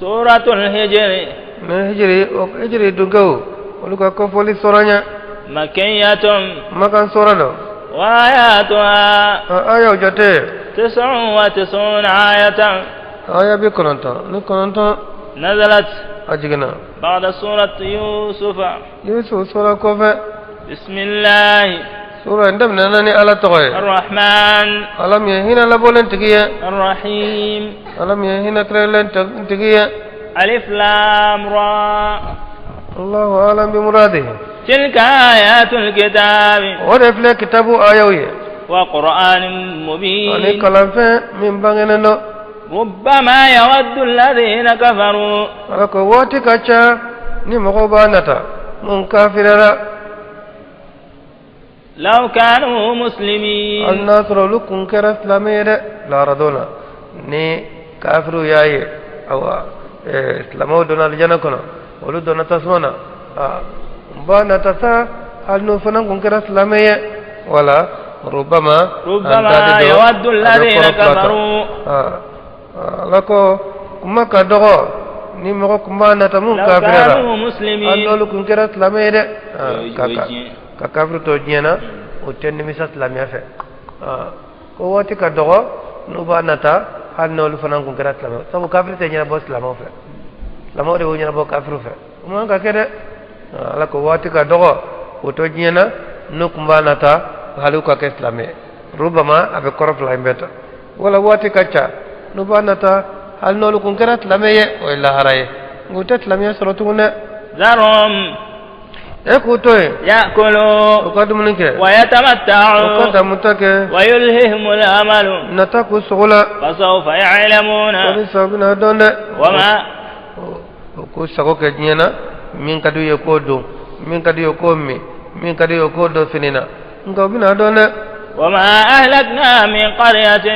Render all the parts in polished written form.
سورة الهجر. Ni hijiri o hijiri dunkew olu ka kofɔli sura ɲɛ. مكية. Makan sura don. وآياتها A ayaw jate 99 آية. Aya 99. نزلت A jiginna بعد سورة يوسف. Yusuf sura kɔfɛ. بسم الله Sura in daminɛna ni Ala tɔgɔ ye. الرحمن Ala min ye hinɛ labɔlen tigi ye. الرحيم. Ala min ye hinɛ kɛrɛnkɛrɛnlen tigi ye. ألف لام را. Allahu alam bi muradihi. تلك آيات الكتاب O de filɛ kitabu ayaw ye وقرآن ani مبين. kalanfɛn min bangenen don. ربما يود الذين كفروا Ala ko waati ka ca ni mɔgɔw b'a nata mun kafirara لو كانوا hali مسلمين. n'a sɔrɔ olu kun kɛra silamɛ ye dɛ laharadon na ni kafiriw y'a ye awa silamɛw donna alijana kɔnɔ olu donna tasuma na aa n b'a nata sa hali n'o fana kun kɛra silamɛ ye wala rubama an ربما taali don يود a bɛ الذين kɔrɔ fila ta. كفروا Aa Ala ko kuma ka dɔgɔ ni mɔgɔ kun b'a nata mun لو kafirara كانوا hali مسلمين. n'olu kun kɛra silamɛ ye dɛ. O ye Ka o ye ka diɲɛ. Ka kafiri to diɲɛ na o tɛ nimisa silamɛya fɛ. Ko waati ka dɔgɔ n'u b'a nata hali n'olu fana kun kɛra silamɛ sabu kafiri tɛ ɲɛnabɔ silamɛw fɛ silamɛw de b'o ɲɛnabɔ kafiriw fɛ o man ka kɛ dɛ. Ala ko waati ka dɔgɔ o to diɲɛ na n'u kun b'a nata hali u ka kɛ silamɛ ye rubama a bɛ kɔrɔ fila in bɛɛ ta wala waati ka ca n'u b'a nata hali n'olu kun kɛra silamɛ ye o ye lahara ye nka u tɛ silamɛya sɔrɔ tugun dɛ. ذرهم E k'u to yen يأكلوا u ka dumuni kɛ u ka ويتمتعوا damuta kɛ ويلههم الأمل nata k'u sogo la فسوف يعلمون. ko ni sa u bɛna dɔn dɛ. وما O k'u sago kɛ diɲɛ na min ka d'u ye k'o dun min ka d'u ye k'o min min ka d'u ye k'o don fini na nka u bɛna dɔn dɛ. وما أهلكنا من قرية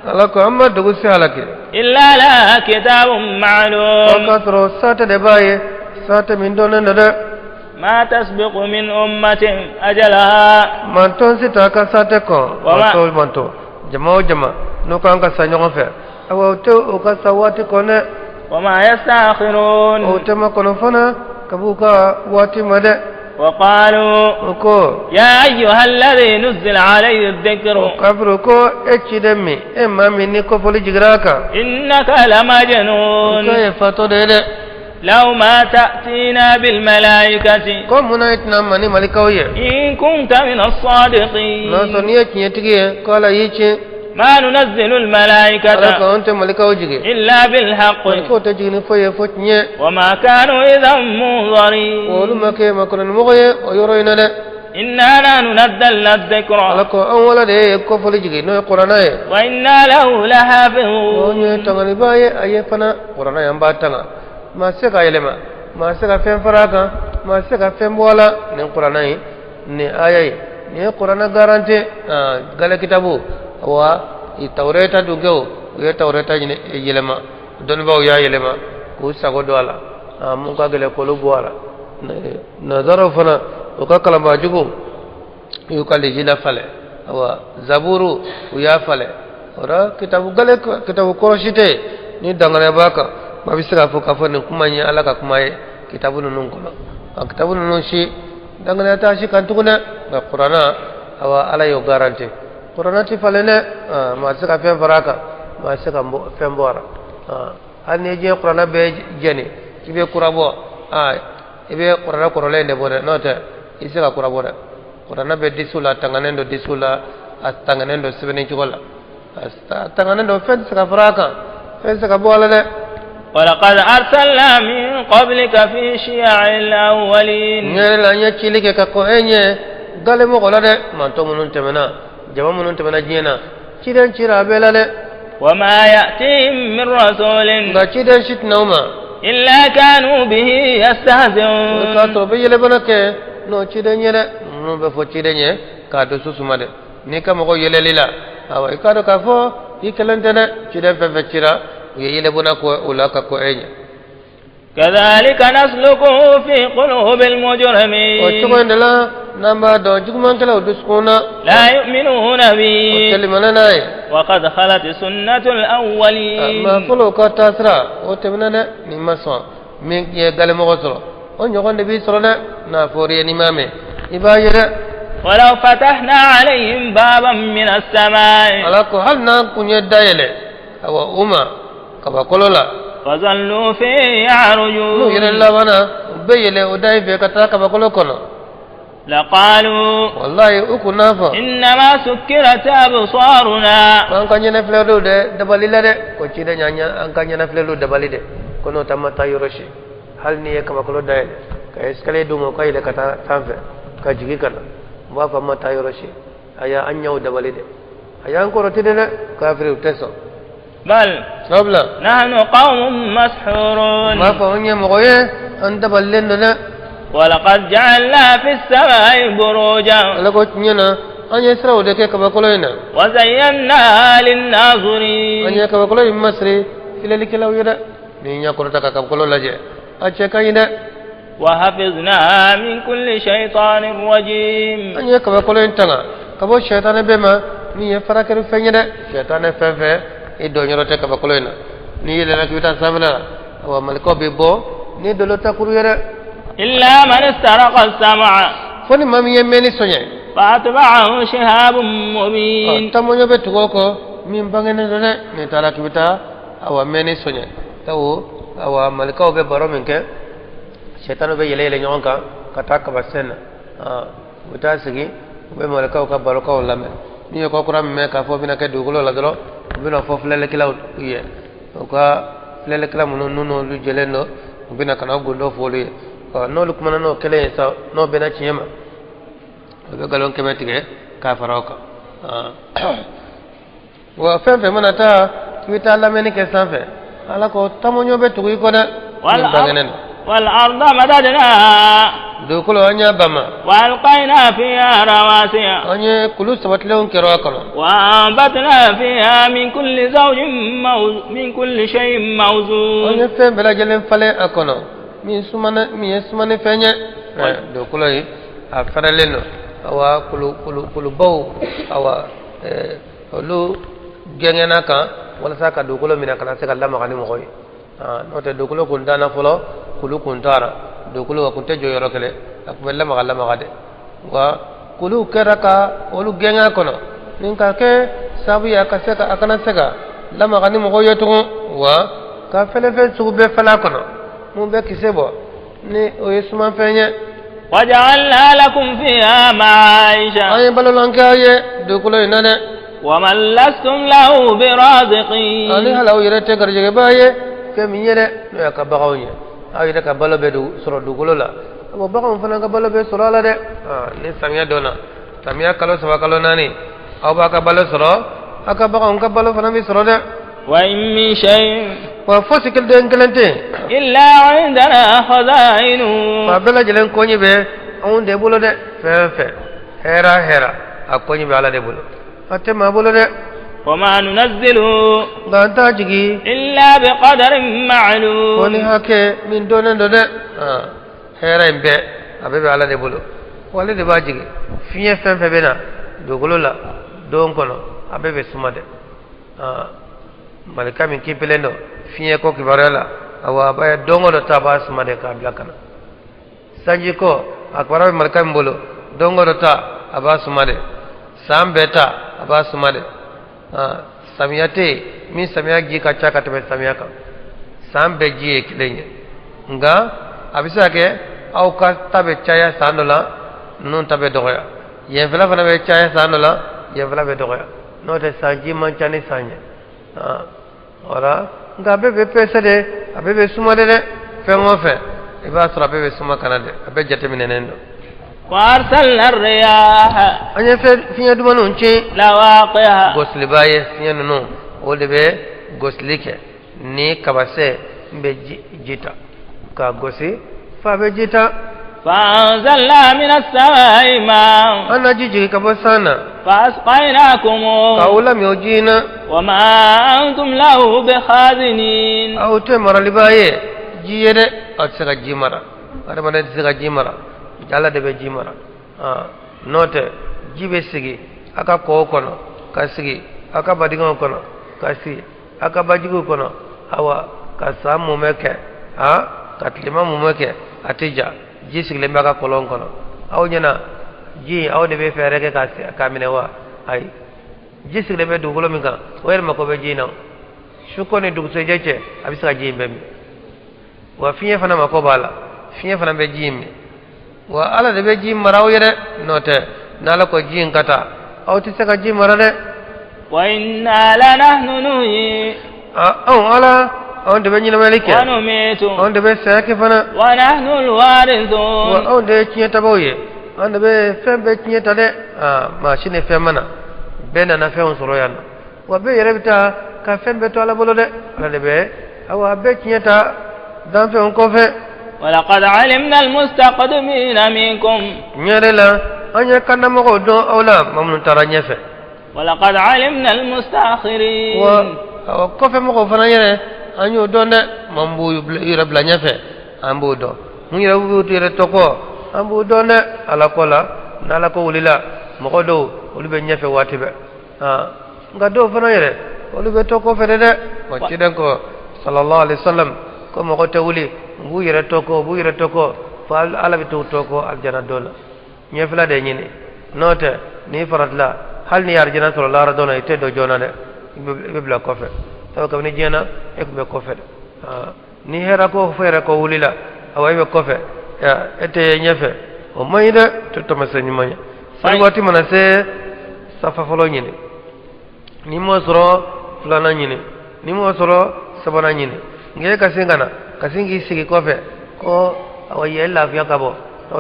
Ala ko an ma dugu si halaki إلا لها كتاب o معلوم. k'a sɔrɔ saate de b'a ye saate min dɔnnen don dɛ. ما تسبق من أمة أجلها Mantɔn si t'a ka saate kɔn. Wama mantɔn o mantɔn jama o jama n'u kan ka sa ɲɔgɔn fɛ awa o tɛ o ka sa waati kɔn dɛ. وما O يستأخرون. tɛ makɔnɔ fana ka b'u ka waati ma dɛ. وقالوا O ko يا أيها الذي نزل عليه الذكر o kafiriw ko e ciden min e maa min ni kofɔli jigira a kan إنك o لمجنون. k'a ye fatɔ de ye dɛ. لو ما تأتينا بالملائكة Ko munna e tɛna ma ni malikaw ye إن كنت من n'a sɔrɔ الصادقين. n'i ye tiɲɛtigi ye ko Ala y'i ci. ما ننزل Ala الملائكة ko an tɛ malikaw jigin إلا بالحق malikaw tɛ jigin ni foyi ye fo tiɲɛ. وما كانوا إذا Olu منظرين. ma kɛ makɔnɔnimɔgɔ ye o yɔrɔ in na dɛ. إنا نحن نزلنا Ala الذكر ko an wala de ye kofɔli jigin n'o ye kuranɛ ye. وإنا له O ye لحافظون. tangalibaa ye a ye fana kuranɛ ye an b'a tanga maa tɛ se k'a yɛlɛma maa tɛ se ka fɛn fara a kan maa tɛ se ka fɛn bɔ a la nin kuranɛ ye nin aya ye nin ye kuranɛ garanti gale kitabu wa tawureta dunkew u ye tawureta ɲini yɛlɛma dɔnnibaaw y'a yɛlɛma k'u sago don a la mun ka gɛlɛn k'olu bɔ a la nanzaraw fana u ka kalanbaajugu u y'u ka lejila falen awa zaburu u y'a falen o la kitabu gale kitabu kɔrɔsi tɛ yen ni danganiya b'a kan maa bɛ se k'a fɔ k'a fɔ nin kuma in ye Ala ka kuma ye kitabu ninnu kɔnɔ a kitabu ninnu si danganiya t'a si kan tugun dɛ nka kuranna awa Ala y'o garanti kuranna ti falen dɛ maa tɛ se ka fɛn fara a kan maa tɛ se ka fɛn bɔ a la hali n'i ye diɲɛ kuranna bɛɛ jɛni k'i bɛ kura bɔ i bɛ kuranna kɔrɔlen de bɔ dɛ n'o tɛ i tɛ se ka kura bɔ dɛ kuranna bɛ disiw la a tanganen don disiw la a tanganen don sɛbɛnni cogo la a tanganen don fɛn tɛ se ka fara a kan fɛn tɛ se ka bɔ a la dɛ. ولقد أرسلنا من قبلك في شيع الأولين. N yɛrɛ la n ye cili kɛ ka kɔn e ɲɛ gale mɔgɔ la dɛ mantɔ minnu tɛmɛna jama minnu tɛmɛna diɲɛ na ciden cira a bɛɛ la dɛ. وما يأتيهم من رسول Nka ciden si tɛna u ma إلا كانوا به o k'a يستهزئون. sɔrɔ u bɛ yɛlɛbana kɛ n'o ciden ye dɛ ninnu bɛ fɔ ciden ye k'a dusu suma dɛ n'i ka mɔgɔw yɛlɛli la awa i k'a dɔn k'a fɔ i kelen tɛ dɛ ciden fɛn fɛn cira u ye yɛlɛbana kɔ o la ka kɔ e ɲɛ. كذلك نسلكه في قلوب O المجرمين. cogo in de la N'an b'a dɔn jugumankɛlaw dusukun na. لا يؤمنون O به tɛ limaniya n'a ye. وقد خلت سنة الأولين. Maa fɔlɔw ka taasira, o tɛmɛna dɛ. N'i ma sɔn, min ye galemɔgɔ sɔrɔ, o ɲɔgɔn de b'i sɔrɔ dɛ. N'a fɔr'i ye, n'i m'a mɛn, i b'a ye dɛ. ولو فتحنا عليهم بابا من السماء Ala ko hali n'an kun ye da yɛlɛ, awa, u ma kabakolo la, فظلوا فيه n'u يعرجون yɛrɛ labanna, u bɛ yɛlɛ o da in fɛ ka taa kabakolo kɔnɔ, لقالوا walayi, u kun n'a fɔ إنما سكرت أبصارنا ko an ka ɲɛnafilɛliw dɛ dabali la dɛ, ko ciden y'an an ka ɲɛnafilɛliw dabali dɛ, ko n'o tɛ an ma taa yɔrɔ si. Hali n'i ye kabakolo dayɛlɛ ka escalier d'u ma, u ka yɛlɛ ka taa sanfɛ ka jigin ka na, u b'a fɔ an ma taa yɔrɔ si, a y'an ɲɛw dabali dɛ, a y'an kɔrɔti dɛ. Kafiriw tɛ sɔn. بل Sabula نحن قوم مسحورون u b'a fɔ an ye mɔgɔ ye, an dabalilen don dɛ. ولقد جعلنا في السماء بروجا Ala ko tiɲɛ na, an ye siraw de kɛ kabakolo in na. وزيناها An للناظرين ye kabakolo in masiri filɛlikɛlaw ye dɛ. N'i ɲɛ kɔrɔta ka kabakolo lajɛ, a cɛ ka ɲi dɛ. وحفظناها من كل شيطان رجيم An ye kabakolo in tanga ka bɔ sɛtanɛ bɛɛ ma min ye farakɛri fɛn ye dɛ. Sɛtanɛ fɛn fɛn, i dɔnyɔrɔ tɛ kabakolo in na. N'i yɛlɛnna k'i bɛ taa sanfɛla la, awa, malikaw bɛ bɔ ni dolo takuru ye dɛ. إلا من استرق السمع Fo ni maa min ye mɛnni sɔɲɛ, فأتبعه شهاب مبين tamoɲɔ bɛ tugu o kɔ min bangenen don dɛ. N'i taara k'i bɛ taa, awa, mɛnni sɔɲɛ, sabu, awa, malikaw bɛ baro min kɛ, sɛtanɛw bɛ yɛlɛ yɛlɛ ɲɔgɔn kan ka taa kabasɛn na. U bɛ taa sigi, u bɛ malikaw ka barokaw lamɛn. N'i ye ko kura min mɛn k'a fɔ bɛna kɛ dugukolo la dɔrɔn, u bɛna fɔ filɛlikɛlaw ye. U ka filɛlikɛla minnu n'u n'olu jɛlen don, u bɛna ka na o gundo fɔ olu ye. Ɔ, n'olu kumana n'o kelen ye sa, n'o bɛnna tiɲɛ ma, u bɛ nkalon kɛmɛ tigɛ k'a fara o kan. Wa fɛn fɛn mana taa k'i bɛ taa lamɛnni kɛ sanfɛ, Ala ko tamoɲɔ bɛ tugu i kɔ dɛ min bangenen don. والأرض مددناها Dugukolo, an y'a bama. وألقينا فيها رواسي An ye kulu sabatilenw kɛrɔ a kɔnɔ. وأنبتنا فيها من كل زوج من كل شيء An موزون ye fɛn bɛɛ lajɛlen falen a kɔnɔ min sumana, min ye sumani fɛn ye. Dugukolo ye, a fɛrɛlen don. Awa, kulu kulu kulubaw, awa, olu gɛngɛnna kan walasa ka dugukolo minɛ kana se ka lamaga ni mɔgɔ ye. N'o tɛ, dugukolo kun danna fɔlɔ, kulu kun taara dugukolo a kun tɛ jɔ yɔrɔ kelen, a kun bɛ lamaga lamaga de. Wa kulu kɛra ka olu gɛngɛ a kɔnɔ ni ka kɛ sababu ye a ka se ka a kana se ka lamaga ni mɔgɔw ye tugun. Wa ka fɛlɛfɛn sugu bɛɛ falen a kɔnɔ mun bɛ kisɛ bɔ, ni o ye sumanfɛn ye. وجعلنا لكم فيها An معايش ye balolan kɛ aw ye dugukolo in na dɛ. ومن لستم له Ani برازقين hali aw yɛrɛ tɛ garijɛgɛbaa ye fɛn min ye dɛ, n'o y'a ka baganw ye. Aw yɛrɛ ka balo bɛ sɔrɔ dugukolo la, o baganw fana ka balo bɛ sɔrɔ a la dɛ. Ni samiya donna, samiya kalo 3, kalo 4, aw b'a ka balo sɔrɔ, aw ka baganw ka balo fana bɛ sɔrɔ dɛ. وإن من شيء Wa fosi kelen kelen tɛ yen إلا عندنا خزائنه wa bɛɛ lajɛlen koɲi bɛ anw de bolo dɛ. Fɛn fɛn hɛrɛ hɛrɛ, a koɲi bɛ Ala de bolo, a tɛ maa bolo dɛ. وما ننزله Nka an t'a jigi إلا بقدر ko ni معلوم hakɛ min dɔnnen don dɛ. Hɛrɛ in bɛɛ, a bɛɛ bɛ Ala de bolo, wa ale de b'a jigi. Fiɲɛ fɛn fɛn bɛ na dugukolo la don kɔnɔ, a bɛɛ bɛ suma dɛ. Malika min kipelen don fiɲɛ ko kibaruya la, awa, a b'a don o dɔ ta, a b'a suma de k'a bila ka na. Sanji ko a kibaruya bɛ malika min bolo, don o dɔ ta, a b'a suma de. San bɛɛ ta, a b'a suma de. Samiya tɛ yen min samiya ji ka ca ka tɛmɛ samiya kan, san bɛɛ ji ye kelen ye. Nka a bɛ se ka kɛ aw ka ta bɛ caya san dɔ la, ninnu ta bɛ dɔgɔya, yenfɛla fana bɛ caya san dɔ la, yenfɛla bɛ dɔgɔya. N'o tɛ, san ji man ca ni san ye. Wala nka a bɛɛ bɛ pɛsɛ de, a bɛɛ bɛ suma de dɛ. Fɛn o fɛn, i b'a sɔrɔ a bɛɛ bɛ suma kana dɛ, a bɛɛ jateminɛnen don. وأرسلنا الرياح An ye fɛn fiɲɛ dumanw ci لواقح gosiliba ye. Fiɲɛ ninnu, o de bɛ gosili kɛ ni kabasɛ n bɛ ji ta k'a gosi f'a bɛ ji ta. فأنزلنا من السماء ماء An na ji jigin ka bɔ san na فأسقيناكم k'aw lami o ji in na. وما أنتم له بخازنين Aw tɛ maralibaa ye ji ye dɛ. Aw tɛ se ka ji mara, adamaden tɛ se ka ji mara, Ala de bɛ ji mara. N'o tɛ ji bɛ sigi a ka kɔw kɔnɔ ka sigi a ka badingɛw kɔnɔ ka sigi a ka bajigiw kɔnɔ, awa ka san mumɛ kɛ, ka tilema mumɛ kɛ, a tɛ ja. Ji sigilen bɛ a ka kɔlɔn kɔnɔ. Aw ɲɛna ji, aw de bɛ fɛɛrɛ kɛ k'a minɛ wa? Ayi, ji sigilen bɛ dugukolo min kan, o yɛrɛ mako bɛ ji in na. Su ko ni dugusɛjɛ cɛ, a bɛ se ka ji in bɛɛ min. Wa fiɲɛ fana mako b'a la, fiɲɛ fana bɛ ji in min. Wa Ala de bɛ ji mara aw ye dɛ. N'o tɛ, n'Ala ko ji in ka taa, aw tɛ se ka ji mara dɛ. Wa inna lanahnu nuhyi. Anw Ala, anw de bɛ ɲɛnamayali kɛ. Wa numitu. Anw de bɛ saya kɛ fana. Wa nahnu alwarithun. Wa anw de ye tiɲɛtabaw ye, anw de bɛ fɛn bɛɛ tiɲɛ ta dɛ. Maa si ni fɛn ma na, bɛɛ nana fɛnw sɔrɔ yan nɔ. Wa bɛɛ yɛrɛ bɛ taa ka fɛn bɛɛ to Ala bolo dɛ. Ala de bɛ awa bɛɛ tiɲɛ ta danfɛnw kɔfɛ. Walaqad alimna almustaqdimina minkum. Tiɲɛ yɛrɛ la, an ye kandamɔgɔw dɔn aw la, maa minnu taara ɲɛfɛ. Walaqad alimna almustaakhirin. Wa awa kɔfɛ mɔgɔw fana yɛrɛ, an y'o dɔn dɛ. Maa min b'u yɛrɛ bila ɲɛfɛ, an b'o dɔn. Mun yɛrɛ b'u yɛrɛ to kɔ, an b'o dɔn dɛ. Ala ko la, n'Ala ko wulila, mɔgɔ dɔw olu bɛ ɲɛfɛ waati bɛɛ, nka dɔw fana yɛrɛ olu bɛ to kɔfɛ de dɛ. Wa ciden ko sallallahu alaihi wasallam ko mɔgɔ tɛ wuli, u b'u yɛrɛ to kɔ, u b'u yɛrɛ to kɔ, fo Ala bɛ t'u to kɔ alijana don la. Ɲɛfɛla de ɲini. N'o tɛ, n'i faratila, hali n'i ye alijana sɔrɔ lahara don na, i tɛ don joona dɛ, i bɛ bila kɔfɛ, sabu kabini diɲɛ na e tun bɛ kɔfɛ dɛ. Ni hɛrɛ ko fo yɛrɛ ko wulila, awa e bɛ kɔfɛ, e tɛ ɲɛfɛ, o man ɲi dɛ, tɛ taamasiyɛn ɲuman ye. Sali waati mana se, safa fɔlɔ ɲini, n'i m'o sɔrɔ, filanan ɲini, n'i m'o sɔrɔ, sabanan ɲini. Nka e ka sin ka na ka sin k'i sigi kɔfɛ ko awa yen lafiya ka bɔ,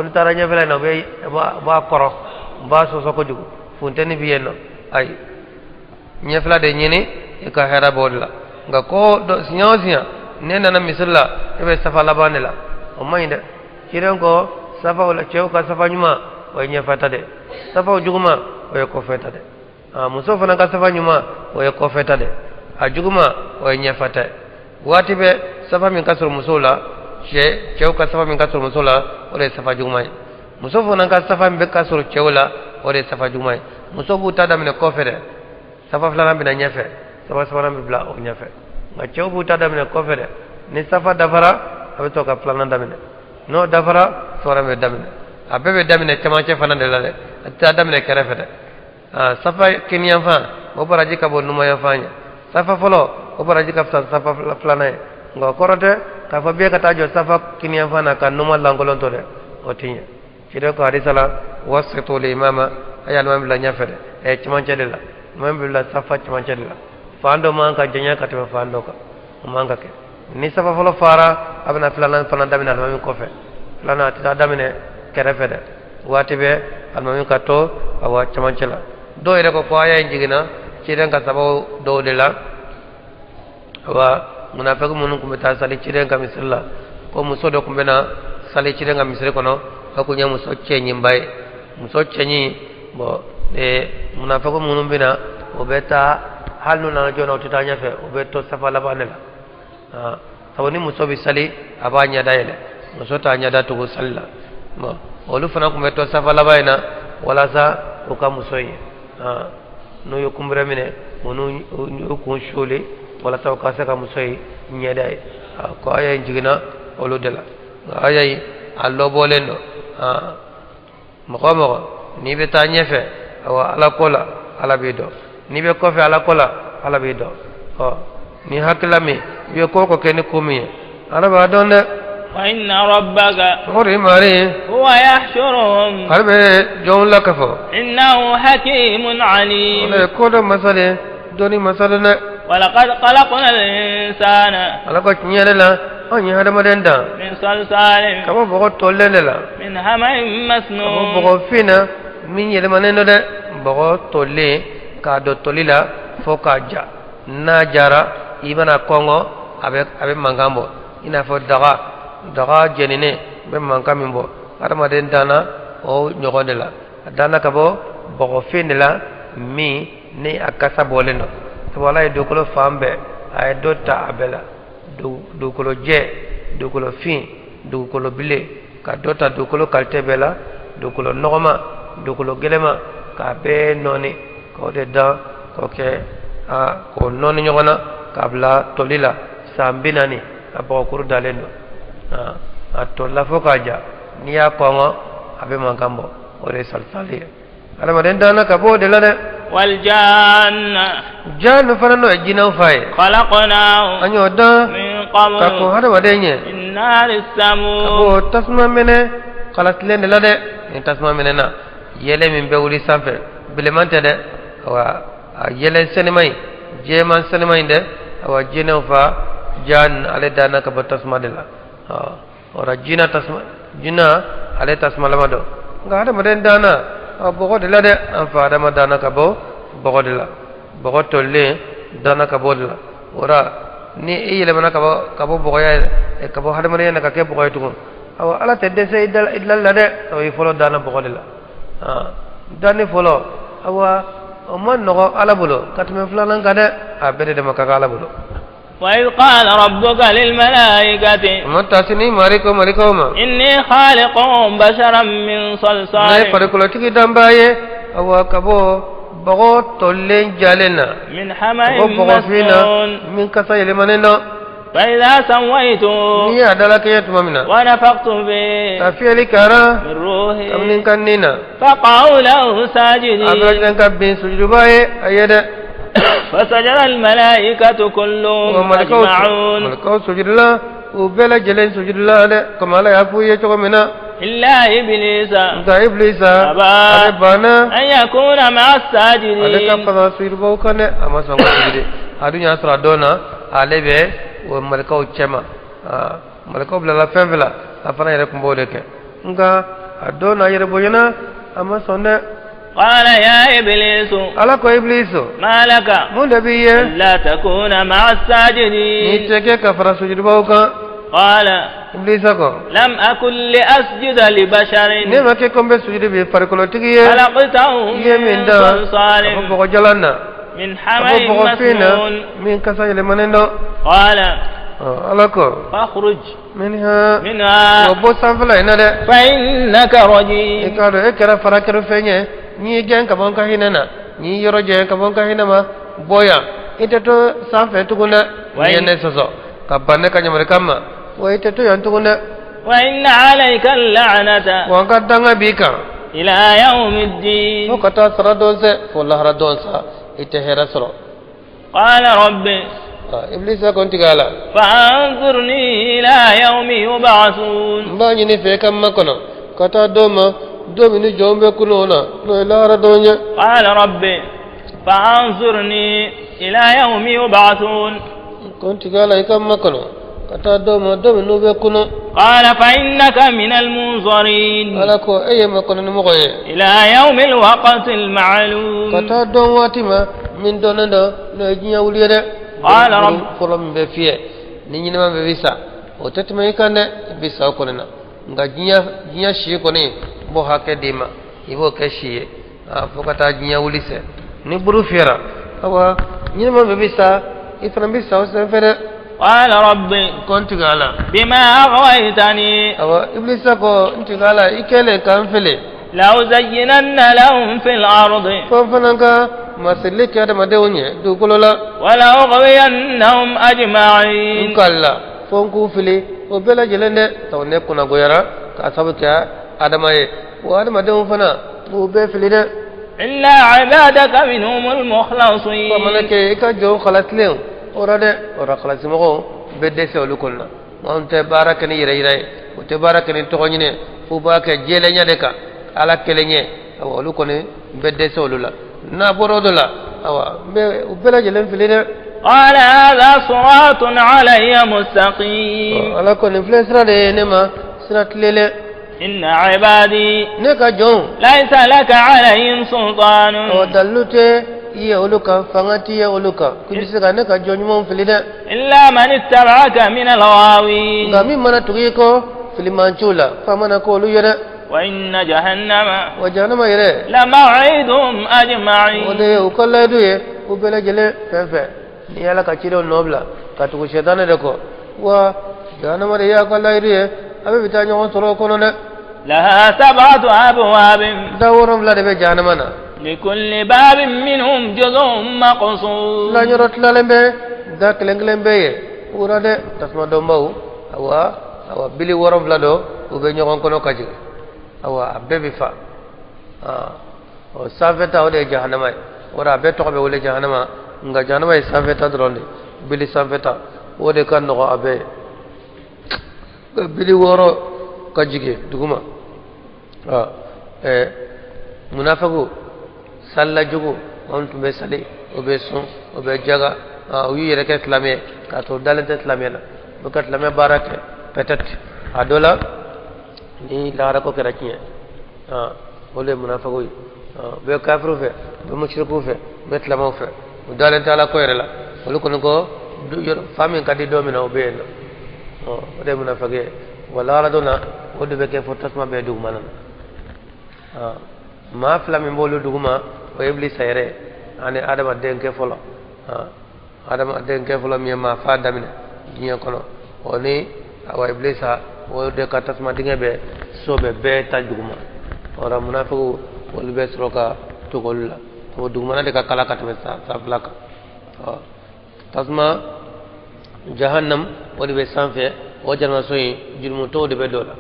n'i taara ɲɛfɛla in na, u b'a kɔrɔ, u b'a sɔsɔ kojugu, funteni bɛ yen nɔ. Ayi, ɲɛfɛla de ɲini, i ka hɛrɛ b'o de la. Nka ko siɲɛ o siɲɛ n'e nana misiri la, e bɛ safa laban de la, o man ɲi dɛ. Ciden ko safaw la, cɛw ka safa ɲuman o ye ɲɛfɛta de, safaw juguman o ye kɔfɛta de. Muso fana ka safa ɲuman o ye kɔfɛta de, a juguman o ye ɲɛfɛta ye. Waati bɛɛ safa min ka surun musow la, cɛw ka safa min ka surun muso la, o de ye safa juguman ye. Muso fana ka safa min bɛ ka surun cɛw la, o de ye safa juguman ye. Muso b'u ta daminɛ kɔfɛ dɛ, safa filanan bɛ na ɲɛfɛ, safa sabanan bɛ bila o ɲɛfɛ. Nka cɛw b'u ta daminɛ kɔfɛ dɛ, ni safa dafara, a bɛ sɔrɔ ka filanan daminɛ, n'o dafara, sabanan bɛ daminɛ. A bɛɛ bɛ daminɛ cɛmancɛ fana de la dɛ, a tɛ taa daminɛ kɛrɛfɛ dɛ. Safa kiniyanfan, o baraji ka bon numanyanfan ye. Safa fɔlɔ, o baraji ka fisa safa filanan ye. Nka o kɔrɔ tɛ k'a fɔ bɛɛ ka taa jɔ safa kiniyanfan na ka numan lankolon to dɛ, o tɛ ɲɛ. Ciden ko hadisa la, wasitu limama, a ye alimami bila ɲɛfɛ dɛ, cɛmancɛ de la. Alimami bɛ bila safa cɛmancɛ de la. Fan dɔ man ka janya ka tɛmɛ fan dɔ kan, o man ka kɛ. Ni safa fɔlɔ fara, a bɛna filanan fana daminɛ alimami kɔfɛ. Filanan a tɛ taa daminɛ kɛrɛfɛ dɛ. Waati bɛɛ alimami ka to awa cɛmancɛ la. Dɔw yɛrɛ ko ko aya in jiginna ciden ka sababu dɔw de la. Awa munafiki minnu tun bɛ taa sali ciden ka misiri la, ko muso dɔ tun bɛ na sali ciden ka misiri kɔnɔ, a kun ye muso cɛɲinba ye, muso cɛɲi. Bɔn, munafiki minnu bɛ na, o bɛ taa, hali n'u nana joona, u tɛ taa ɲɛfɛ, u bɛ to safa laban de la. Sabu ni muso bɛ sali, a b'a ɲɛda yɛlɛ, muso t'a ɲɛda tugu sali la. Bɔn, olu fana tun bɛ to safa laban in na walasa u ka muso ye. N'u ye kunbɛrɛ minɛ, u n'u kun suuli walasa u ka se ka muso ye ɲɛda ye. Ko aya in jiginna olu de la. Nka aya in a lɔbɔlen don. Mɔgɔ o mɔgɔ n'i bɛ taa ɲɛfɛ awa Ala ko la, Ala b'i dɔn. N'i bɛ kɔfɛ Ala ko la, Ala b'i dɔn. Ɔ ni hakilila min i bɛ ko o ko kɛ ni ko min ye, Ala b'a dɔn dɛ. Wa inna rabbaka o de ye mari huwa yahshuruhum, ale bɛ jɔnw lakafo. Innahu hakimun alim. O de ye kodɔn masa de ye, dɔnni masa de dɛ. Walaqad khalaqna al-insana, Ala ko tiɲɛ yɛrɛ la, anw ye hadamaden dan min salsalin, ka bɔ bɔgɔ tolilen de la, min hama'in ka bɔ masnun, bɔgɔ fin na min yɛlɛmanen don dɛ. Bɔgɔ tolilen k'a don toli la fo k'a ja, n'a jara, i bɛna kɔngɔ, a bɛ mankan bɔ, i n'a fɔ daga jeninen bɛ mankan min bɔ. Hadamaden danna o ɲɔgɔn de la. A danna ka bɔ bɔgɔfin de la min ni a kasa bɔlen don, sabu Ala ye dugukolo fan bɛɛ, a ye dɔ ta a bɛɛ la: dugukolo jɛ, dugukolo fin, dugukolo bilen, ka dɔ ta dugukolo qualité bɛɛ la. Dugukolo nɔgɔma, dugukolo gɛlɛma, k'a bɛɛ nɔɔni, k'o de dan, k'o kɛ k'o nɔɔni ɲɔgɔn na, k'a bila toli la san 40. A bɔgɔkuru dalen don, a tolila fo k'a ja. N'i y'a kɔngɔ, a bɛ mankan bɔ. O de ye salisali ye. Adamaden danna ka bɔ o de la dɛ. Waljanna. Jannu fana, n'o ye jinɛw fa ye. Khalaqnahu. An y'o dan min qablu. Ka kɔn hadamaden ɲɛ. Min nari samum. Ka bɔ tasuma mɛnɛ kalasilen de la dɛ. Ni tasuma mɛnɛna, yɛlɛ min bɛ wuli sanfɛ, bilenman tɛ dɛ, awa, a yɛlɛ sɛnɛma in, jɛman sɛnɛma in dɛ. Awa, jinɛw fa jan, ale danna ka bɔ tasuma de la. O la jinɛ tasuma, jinɛ ale tasuma lama dɔn, nka hadamaden danna a bɔgɔ de la dɛ. An fa Adama danna ka bɔ bɔgɔ de la, bɔgɔ tolilen danna ka bɔ o de la. O la ni i yɛlɛmana ka bɔ bɔgɔya, ka bɔ hadamadenya na ka kɛ bɔgɔ ye tugun, awa, Ala tɛ dɛsɛ i dilali la dɛ. Awa, i fɔlɔ danna bɔgɔ de la. Danni fɔlɔ, awa, o ma nɔgɔ Ala bolo ka tɛmɛ filanan kan dɛ. A bɛɛ de dama ka kan Ala bolo. وإذ قال ربك للملائكة. Ma tasini mari ko malikaw ma. إني خالق بشرا من Ne صلصال. farikolotigi danbaa ye, awa, ka bɔ bɔgɔ tolilen jalen na. من Ka حمأ bɔ bɔgɔfin na مسنون. min kasa yɛlɛmanen na. فإذا سويته N'i y'a dalakɛɲɛ tuma min na ونفخت فيه ka fiyɛli kɛra من روحي kabini n ka nin na, فقعوا له a bɛɛ ساجدين. lajɛlen ka bin sujuduba ye a ye dɛ. فسجد الملائكة Wa كلهم malikaw أجمعون. Malikaw sujudula, u bɛɛ lajɛlen sujudula dɛ, komi Ala y'a f'u ye cogo min na. إلا إبليس. Nka Ibilisa, أبى ale banna أن يكون مع ale ka الساجدين. fara sujudubaw kan dɛ. A ma sɔn ka sujudi. A dun y'a sɔrɔ a dɔn na ale bɛ o malikaw cɛma. Aa, malikaw bilala fɛn fɛn la, a fana yɛrɛ tun b'o de kɛ, nka a dɔn na yɛrɛ bonyana, a ma sɔn dɛ. قال يا إبليس. Ala ko Ibilisu, ما لك mun de b'i ye ألا تكون مع n'i الساجدين؟ tɛ kɛ ka fara sujudubaw kan? قال Ibilisa ko, لم أكن لأسجد لبشر ne ma kɛ ko n bɛ sujudi bi farikolotigi ye خلقته i ye min من dan ka صلصال bɔ bɔgɔ jalan na, من ka حمأ bɔ bɔgɔfin na مسنون. min kasa yɛlɛmanen dɔn. قال Ala ko, فاخرج منها منها o bɔ sanfɛla in na dɛ. فإنك I رجيم. k'a dɔn e kɛra fara kɛrɛ fɛn ye. N'i y'i gɛn ka bɔ n ka hinɛ na, n'i yɔrɔ jɛ ka bɔ n ka hinɛ ma, bɔ yan, i tɛ to sanfɛ tugun dɛ. N'i ye ne sɔsɔ ka ban ne ka ɲamarikan ma, wa i tɛ to yan tugun dɛ. وإن عليك اللعنة Wa n ka danga b'i kan إلى يوم الدين. fo ka taa sara don se, fo lahara don sa, i tɛ hɛrɛ sɔrɔ. قال رب Ibilisa ko, n tigi Ala, فأنظرني إلى يوم يبعثون. n b'a ɲini fɛ i ka n makɔnɔ ka taa don ma, don min ni jɔn bɛ kunun o na, n'o ye lahara don ye. قال رب فأنظرني إلى يوم يبعثون. Ko n tigi Ala, i ka n makɔnɔ ka taa don ma, don min n'u bɛ kunun. قال فإنك من المنظرين. Ala ko e ye makɔnɔni mɔgɔ ye إلى يوم الوقت ka المعلوم. taa dɔn waati ma min dɔnnen dɔn, n'o ye diɲɛ wuli ye dɛ. قال رب Fɔlɔ min bɛ fiyɛ ni ɲinɛma bɛɛ bɛ sa, o tɛ tɛmɛ i kan dɛ, i bɛ sa o kɔni na. Nka diɲɛ si kɔni, n b'o hakɛ d'i ma, i b'o kɛ si ye fo ka taa diɲɛ wuli sɛ. Ni buru fiyɛra, awa, ɲinɛma bɛɛ bɛ sa, i fana bɛ sa o senfɛ dɛ. قال رب Ko n tigi Ala, بما أغويتني awa, Ibilisa ko, n tigi Ala, i kɛlen k'an fili, لأزينن لهم في الأرض fo n fana ka masirili kɛ adamadenw ye dugukolo la, ولأغوينهم n أجمعين. k'ala fo n k'u fili o bɛɛ lajɛlen dɛ. Sabu ne kunnagoyara k'a sabu kɛ Adama ye, wa adamadenw fana u bɛɛ fili dɛ. إلا عبادك منهم المخلصين. Fo mana kɛ i ka jɔnw kalasilenw o la dɛ. O la kalasimɔgɔw bɛ dɛsɛ olu kɔni na. Anw tɛ baara kɛ ni yɛrɛ yira ye, o tɛ baara kɛ ni tɔgɔ ɲini ye, f'u b'a kɛ jɛlenya de kan, Ala kelen ye. Awa, olu kɔni bɛ dɛsɛ olu la. N'a bɔra o de la, awa, n bɛ u bɛɛ lajɛlen fili dɛ. قال هذا صراط علي مستقيم. Ala ko nin filɛ sira de ye ne ma, sira tilelen. إن عبادي Ne ka jɔnw, ليس لك عليهم سلطان. Ɔ, dalilu tɛ i ye olu kan, fanga t'i ye olu kan k'i bɛ se ka ne ka jɔn ɲumanw fili dɛ. إلا من اتبعك من الغاوين. Nka min mana tugu i kɔ filimanciw la, f'a mana k'olu ye dɛ. وإن جهنم Wa jahanama yɛrɛ, لموعدهم o أجمعين. de ye u ka layidu ye u bɛɛ lajɛlen. Fɛn fɛn n'i y'Ala ka cidenw nɔ bila ka tugu sɛtanɛ de kɔ, wa jahanama de y'a ka layidu ye, a bɛɛ bɛ taa ɲɔgɔn sɔrɔ o kɔnɔ dɛ. Laha sab'atu abwabin. Da 7 de bɛ jahanama na. Likulli babin minhum juz'un maqsum. Tilanyɔrɔ tilalen bɛ da kelen kelen bɛ yen o la dɛ tasuma dɔnbaw awa awa bili 7 don u bɛ ɲɔgɔn kɔnɔ ka jigin awa a bɛɛ bɛ fa ɔ sanfɛta o de ye jahanama ye o la a bɛɛ tɔgɔ bɛ wele jahanama nka jahanama ye sanfɛta dɔrɔn de bili sanfɛta o de ka nɔgɔ a bɛɛ ye ka bili 6 ka jigin duguma munafaku salilajugu anw tun bɛ sali o bɛ sun o bɛ jaga u y'u yɛrɛ kɛ silamɛ ye k'a sɔrɔ u dalen tɛ silamɛ la u bɛ ka silamɛ baara kɛ peut-être a dɔ la ni lahara ko kɛra tiɲɛ o de ye munafaku ye u bɛ kafiriw fɛ u bɛ musirikuw fɛ u bɛ silamɛw fɛ u dalen tɛ ala ko yɛrɛ la olu kɔni ko fa min ka di don min na o bɛ yen nɔ o de ye munafaki ye wa lahara don na o de bɛ kɛ fo tasuma bɛɛ dugumana na maa fila min b'olu duguma o ye ibilisa yɛrɛ ani adama denkɛ fɔlɔ adama denkɛ fɔlɔ min ye maa fa daminɛ diɲɛ kɔnɔ o ni awa ibilisa o de ka tasuma dingɛ bɛ so bɛ bɛɛ ta duguma o la munafikiw olu bɛ sɔrɔ ka tugu olu la o dugumana de ka kala ka tɛmɛ sanfɛla kan tasuma jahannam o de bɛ sanfɛ o janamaso in jurumutɔw de bɛ don o la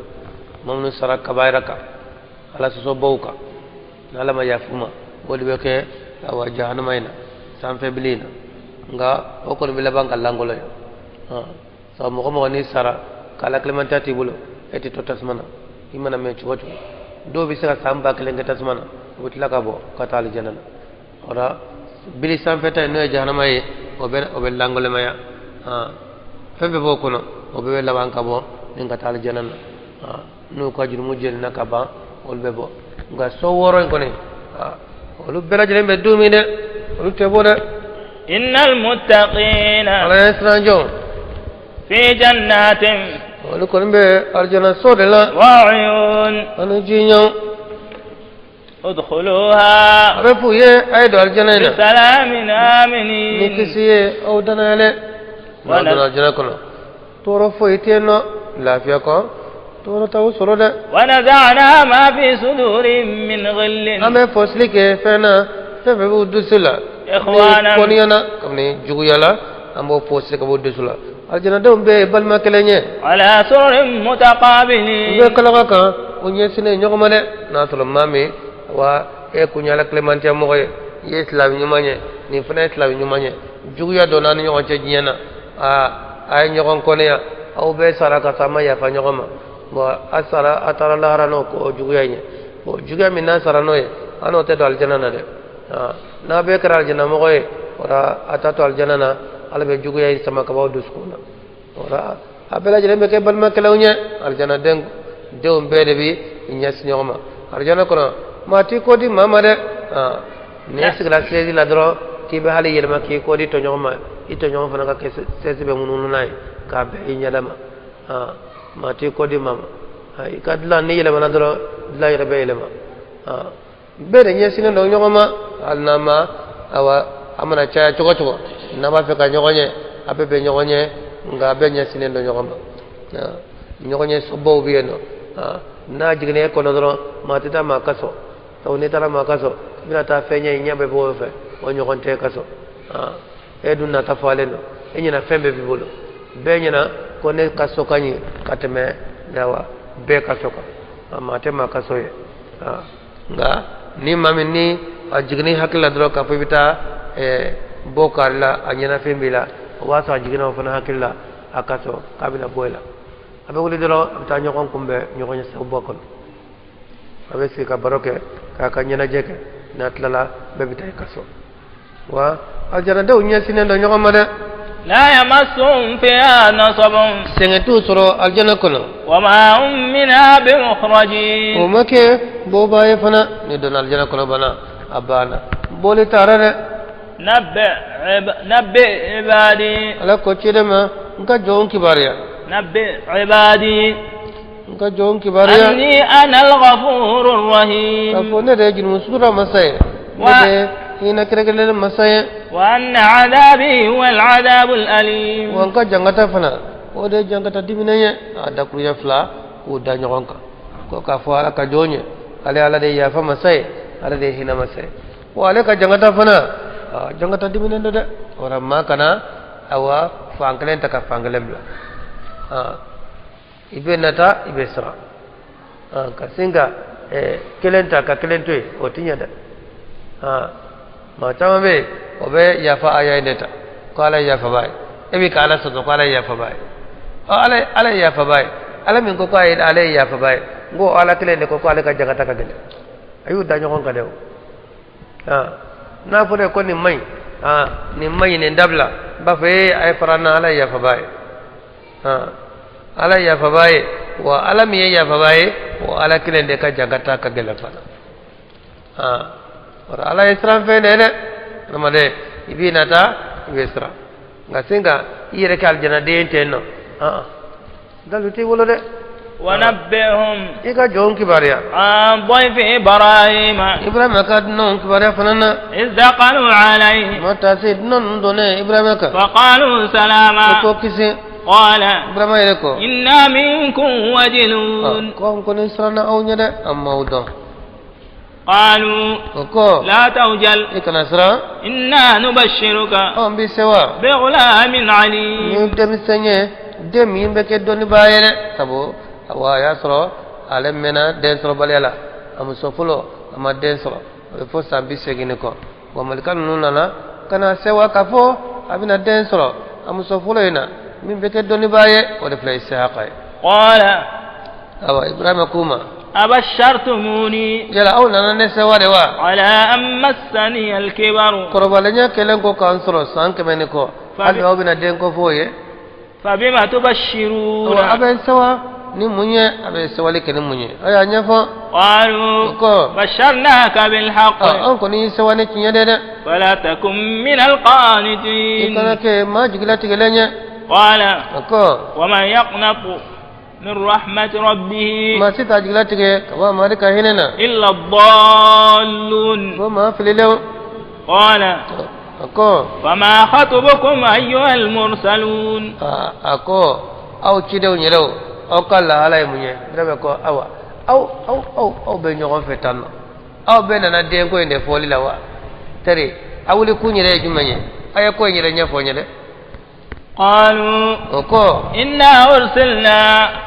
maa minnu sara kabayira kan ala sɔsɔbaw kan n'ala ma yafa u ma o de bɛ kɛ awa jahanama in na sanfɛ bili in na nka o kɔni bɛ laban ka lankolonya sabu mɔgɔ mɔgɔ n'i sara k'ala kelenmantanya t'i bolo e tɛ to tasuma na i mana mɛn cogo cogo dɔw bɛ se ka san 1000 kɛ tasuma na u bɛ tila ka bɔ ka taa alijana na o la bili sanfɛta in n'o ye jahanama ye o bɛ lankolomaya fɛn fɛn b'o kɔnɔ o bɛɛ bɛ laban ka bɔ ni ka taa alijana na n'u ka jurumu jenina ka ban olu bɛ bɔ nka so 6 in kɔni olu bɛɛ lajɛlen bɛ don min dɛ olu tɛ bɔ dɛ. Innal muttaqina. Ala ye siran jɔn. Fi jannatin. Olu kɔni bɛ alijana so de la. Wa uyun. Ani jiɲɛw. Udkhuluha. A bɛ f'u ye a ye don alijana in na. Bisalamin aminin. Ni kisi ye aw danayɛlɛ. N'aw donna alijana kɔnɔ tɔɔrɔ foyi tɛ yen nɔ lafiya kɔ. Tɔɔrɔ t'aw sɔrɔ dɛ. Wa naza'na ma fi sudurihim min ghillin. An bɛ fɔsili kɛ fɛn na fɛn fɛn b'u dusu la. Ikhwanan. Kɔniya na kabini juguya la an b'o fɔsili ka b'u dusu la. Alijanadenw bɛɛ ye balima kelen ye. Ala sururin mutaqabilin. U bɛ kalaga kan u ɲɛsinnen ɲɔgɔn ma dɛ. N'a sɔrɔ maa min wa e kun ye ala kelenmantiya mɔgɔ ye i ye silamɛ ɲuman ye nin fana ye silamɛ ɲuman ye juguya donna ni ɲɔgɔn cɛ diɲɛ na aa a ye ɲɔgɔn kɔniya aw bɛɛ sara ka taa ma yafa ɲɔgɔn ma bon a sara a taara lahara n'o o juguya in ye bon juguya min n'a sara n'o ye an n'o tɛ don alijana na dɛ n'a bɛɛ kɛra alijana mɔgɔ ye o la a t'a to alijana na ala bɛ juguya in sama ka bɔ aw dusukun na o la a bɛɛ lajɛlen bɛ kɛ balimakɛlaw ye alijana denw bɛɛ de bɛ ɲɛsin ɲɔgɔn ma alijana kɔnɔ maa t'i kɔ di maa ma dɛ n'i sigira sɛzi la dɔrɔn k'i bɛ hali yɛlɛma k'i kɔ di tɔɲɔgɔn ma i tɔɲɔgɔn fana ka kɛ sɛzi bɛ munumunu n'a ye k'a bɛn i ɲɛda ma maa t'i kɔ di maa ma i ka dilan n'i yɛlɛmana dɔrɔn dilan yɛrɛ bɛ yɛlɛma bɛɛ de ɲɛsinnen don ɲɔgɔn ma hali n'a ma awa a mana caya cogo cogo n'a b'a fɛ ka ɲɔgɔn ye a bɛ bɛn ɲɔgɔn ye nka a bɛɛ ɲɛsinnen don ɲɔgɔn ma ɲɔgɔn ye sobaw bɛ yen nɔ n'a jiginna e kɔnɔ dɔrɔn maa tɛ taa maa kaso sabu n'i taara maa kaso i bɛna taa fɛn ɲɛ i ɲɛ bɛ bɔ o fɛ o ɲɔgɔn tɛ kaso e dun nata fɔlen don e ɲɛna fɛn bɛɛ b'i bolo bɛɛ ɲɛna ko ne ka so ka ɲi ka tɛmɛ awa bɛɛ ka so kan maa tɛ maa ka so ye nka ni maa min ni a jiginna i hakili la dɔrɔn k'a fɔ i bɛ taa bɔ kari la a ɲɛnafin b'i la o b'a sɔrɔ a jiginna o fana hakili la a ka so k'a bɛna bɔ i la a bɛ wuli dɔrɔn a bɛ taa ɲɔgɔn kunbɛn ɲɔgɔn ye soba kɔnɔ a bɛ sigi ka baro kɛ k'a ka ɲɛnajɛ kɛ n'a tilala bɛɛ bɛ taa i ka so wa alijanadenw ɲɛsinnen don ɲɔgɔn ma dɛ. La yamassuhum fiha nasabun. Sɛgɛn t'u sɔrɔ alijana kɔnɔ. Wa ma hum minha bimukhrajin. O ma kɛ bɔbaa ye fana ni donna alijana kɔnɔ bana a banna bɔli taara dɛ. Nabbi ibadi. Ala ko ciden ma n ka jɔnw kibaruya. Nabbi ibadi. N ka jɔnw kibaruya. Anni ana al-ghafurur rahim. K'a fɔ ne de ye jurumu sutura masa ye. Ne de ye hinɛ kɛrɛnkɛrɛnnen masa ye. Wa anna adabi huwa al-adabul alim. Wa n ka jangata fana o de ye jangata diminen ye. A dakuruɲɛ fila k'o da ɲɔgɔn kan. Ko k'a fɔ Ala ka jɔn ye, ale Ala de ye yafa masa ye, ale de ye hinɛ masa ye. Wa ale ka jangata fana, jangata diminen don dɛ. O la maa kana awa fan kelen ta ka fan kelen bila. I bɛ nata, i bɛ siran. Ka sin ka kelen ta ka kelen to yen, o ti ɲɛ dɛ. Maa caman bɛ yen, o bɛ yafa aya in de ta ko Ala ye yafabaa ye. E bɛ ka Ala sɔsɔ ko Ala ye yafabaa ye. Ala ye yafabaa ye, Ala min ko ko ale ye yafabaa ye, n ko Ala kelen de ko ko ale ka jangata ka gɛlɛn. A y'u da ɲɔgɔn kan dɛ. O n'a fɔra ko nin man ɲi, nin man ɲi, nin dabila, n b'a fɔ ee, a ye fara n na, Ala ye yafabaa ye. Ala ye yafabaa ye. Wa Ala min ye yafabaa ye, o Ala kelen de ka jangata ka gɛlɛn fana. Ala ye siran fɛn de ye dɛ. Adamaden, i b'i nata, i bɛ siran, nka sin ka i yɛrɛ kɛ alijanaden ten nɔ, dalu t'i bolo dɛ. ونبئهم I ka jɔnw kibaruya عن ضيف إبراهيم Ibrahima ka dunanw kibaruya fana na. إذ دخلوا عليه Ma taa se dunan ninnu donnen Ibrahima kan, فقالوا سلاما. Ko kisi. قال Ibrahima yɛrɛ ko إنا منكم وجلون. Ko an kɔni siranna aw ɲɛ dɛ, an m'aw dɔn. قالوا O ko لا توجل i kana siran. إنا نبشرك Anw b'i sewa بغلام عليم. Ni denmisɛn ye, den min bɛ kɛ dɔnnibaa ye dɛ. Sabu awa a y'a sɔrɔ ale mɛnna den sɔrɔbaliya la. A muso fɔlɔ, a ma den sɔrɔ, a bɛ fo san 80 ni kɔ. Wa malika ninnu nana ka na sewa k'a fɔ a bɛna den sɔrɔ a muso fɔlɔ in na, min bɛ kɛ dɔnnibaa ye, o de filɛ Isiyaka ye. قال Awa Ibrahima k'u ma أبشرتموني yala aw nana ne sewa de wa على أن مسني الكبر kɔrɔbalenya kɛlen ko k'an sɔrɔ san 100 ni kɔ, hali aw bɛna den ko f'o ye? فبم تبشرون؟ Awa, a bɛ sewa ni mun ye? A bɛ sewali kɛ ni mun ye? A y'a ɲɛfɔ. قالوا O ko بشرناك بالحق anw kɔni y'i sewa ni tiɲɛ de dɛ. فلا تكن من I القانتين. kana kɛ maa jigilatigɛlen ye. قال O ko ومن يقنط من رحمة ربه maa si t'a jigilatigɛ ka bɔ a mari ka hinɛ na إلا الضالون. ko maa fililenw. قال A ko فما خطبكم أيها المرسلون؟ A ko aw cidenw yɛrɛw, aw ka lahala ye mun ye? Ne bɛ ko awa aw aw aw aw bɛ ɲɔgɔn fɛ tan nɔ, aw bɛɛ nana denko in de fɔli la wa? Tari aw wuli kun yɛrɛ ye jumɛn ye? A ye ko in yɛrɛ ɲɛfɔ n ye dɛ. قالوا O ko إنا أرسلنا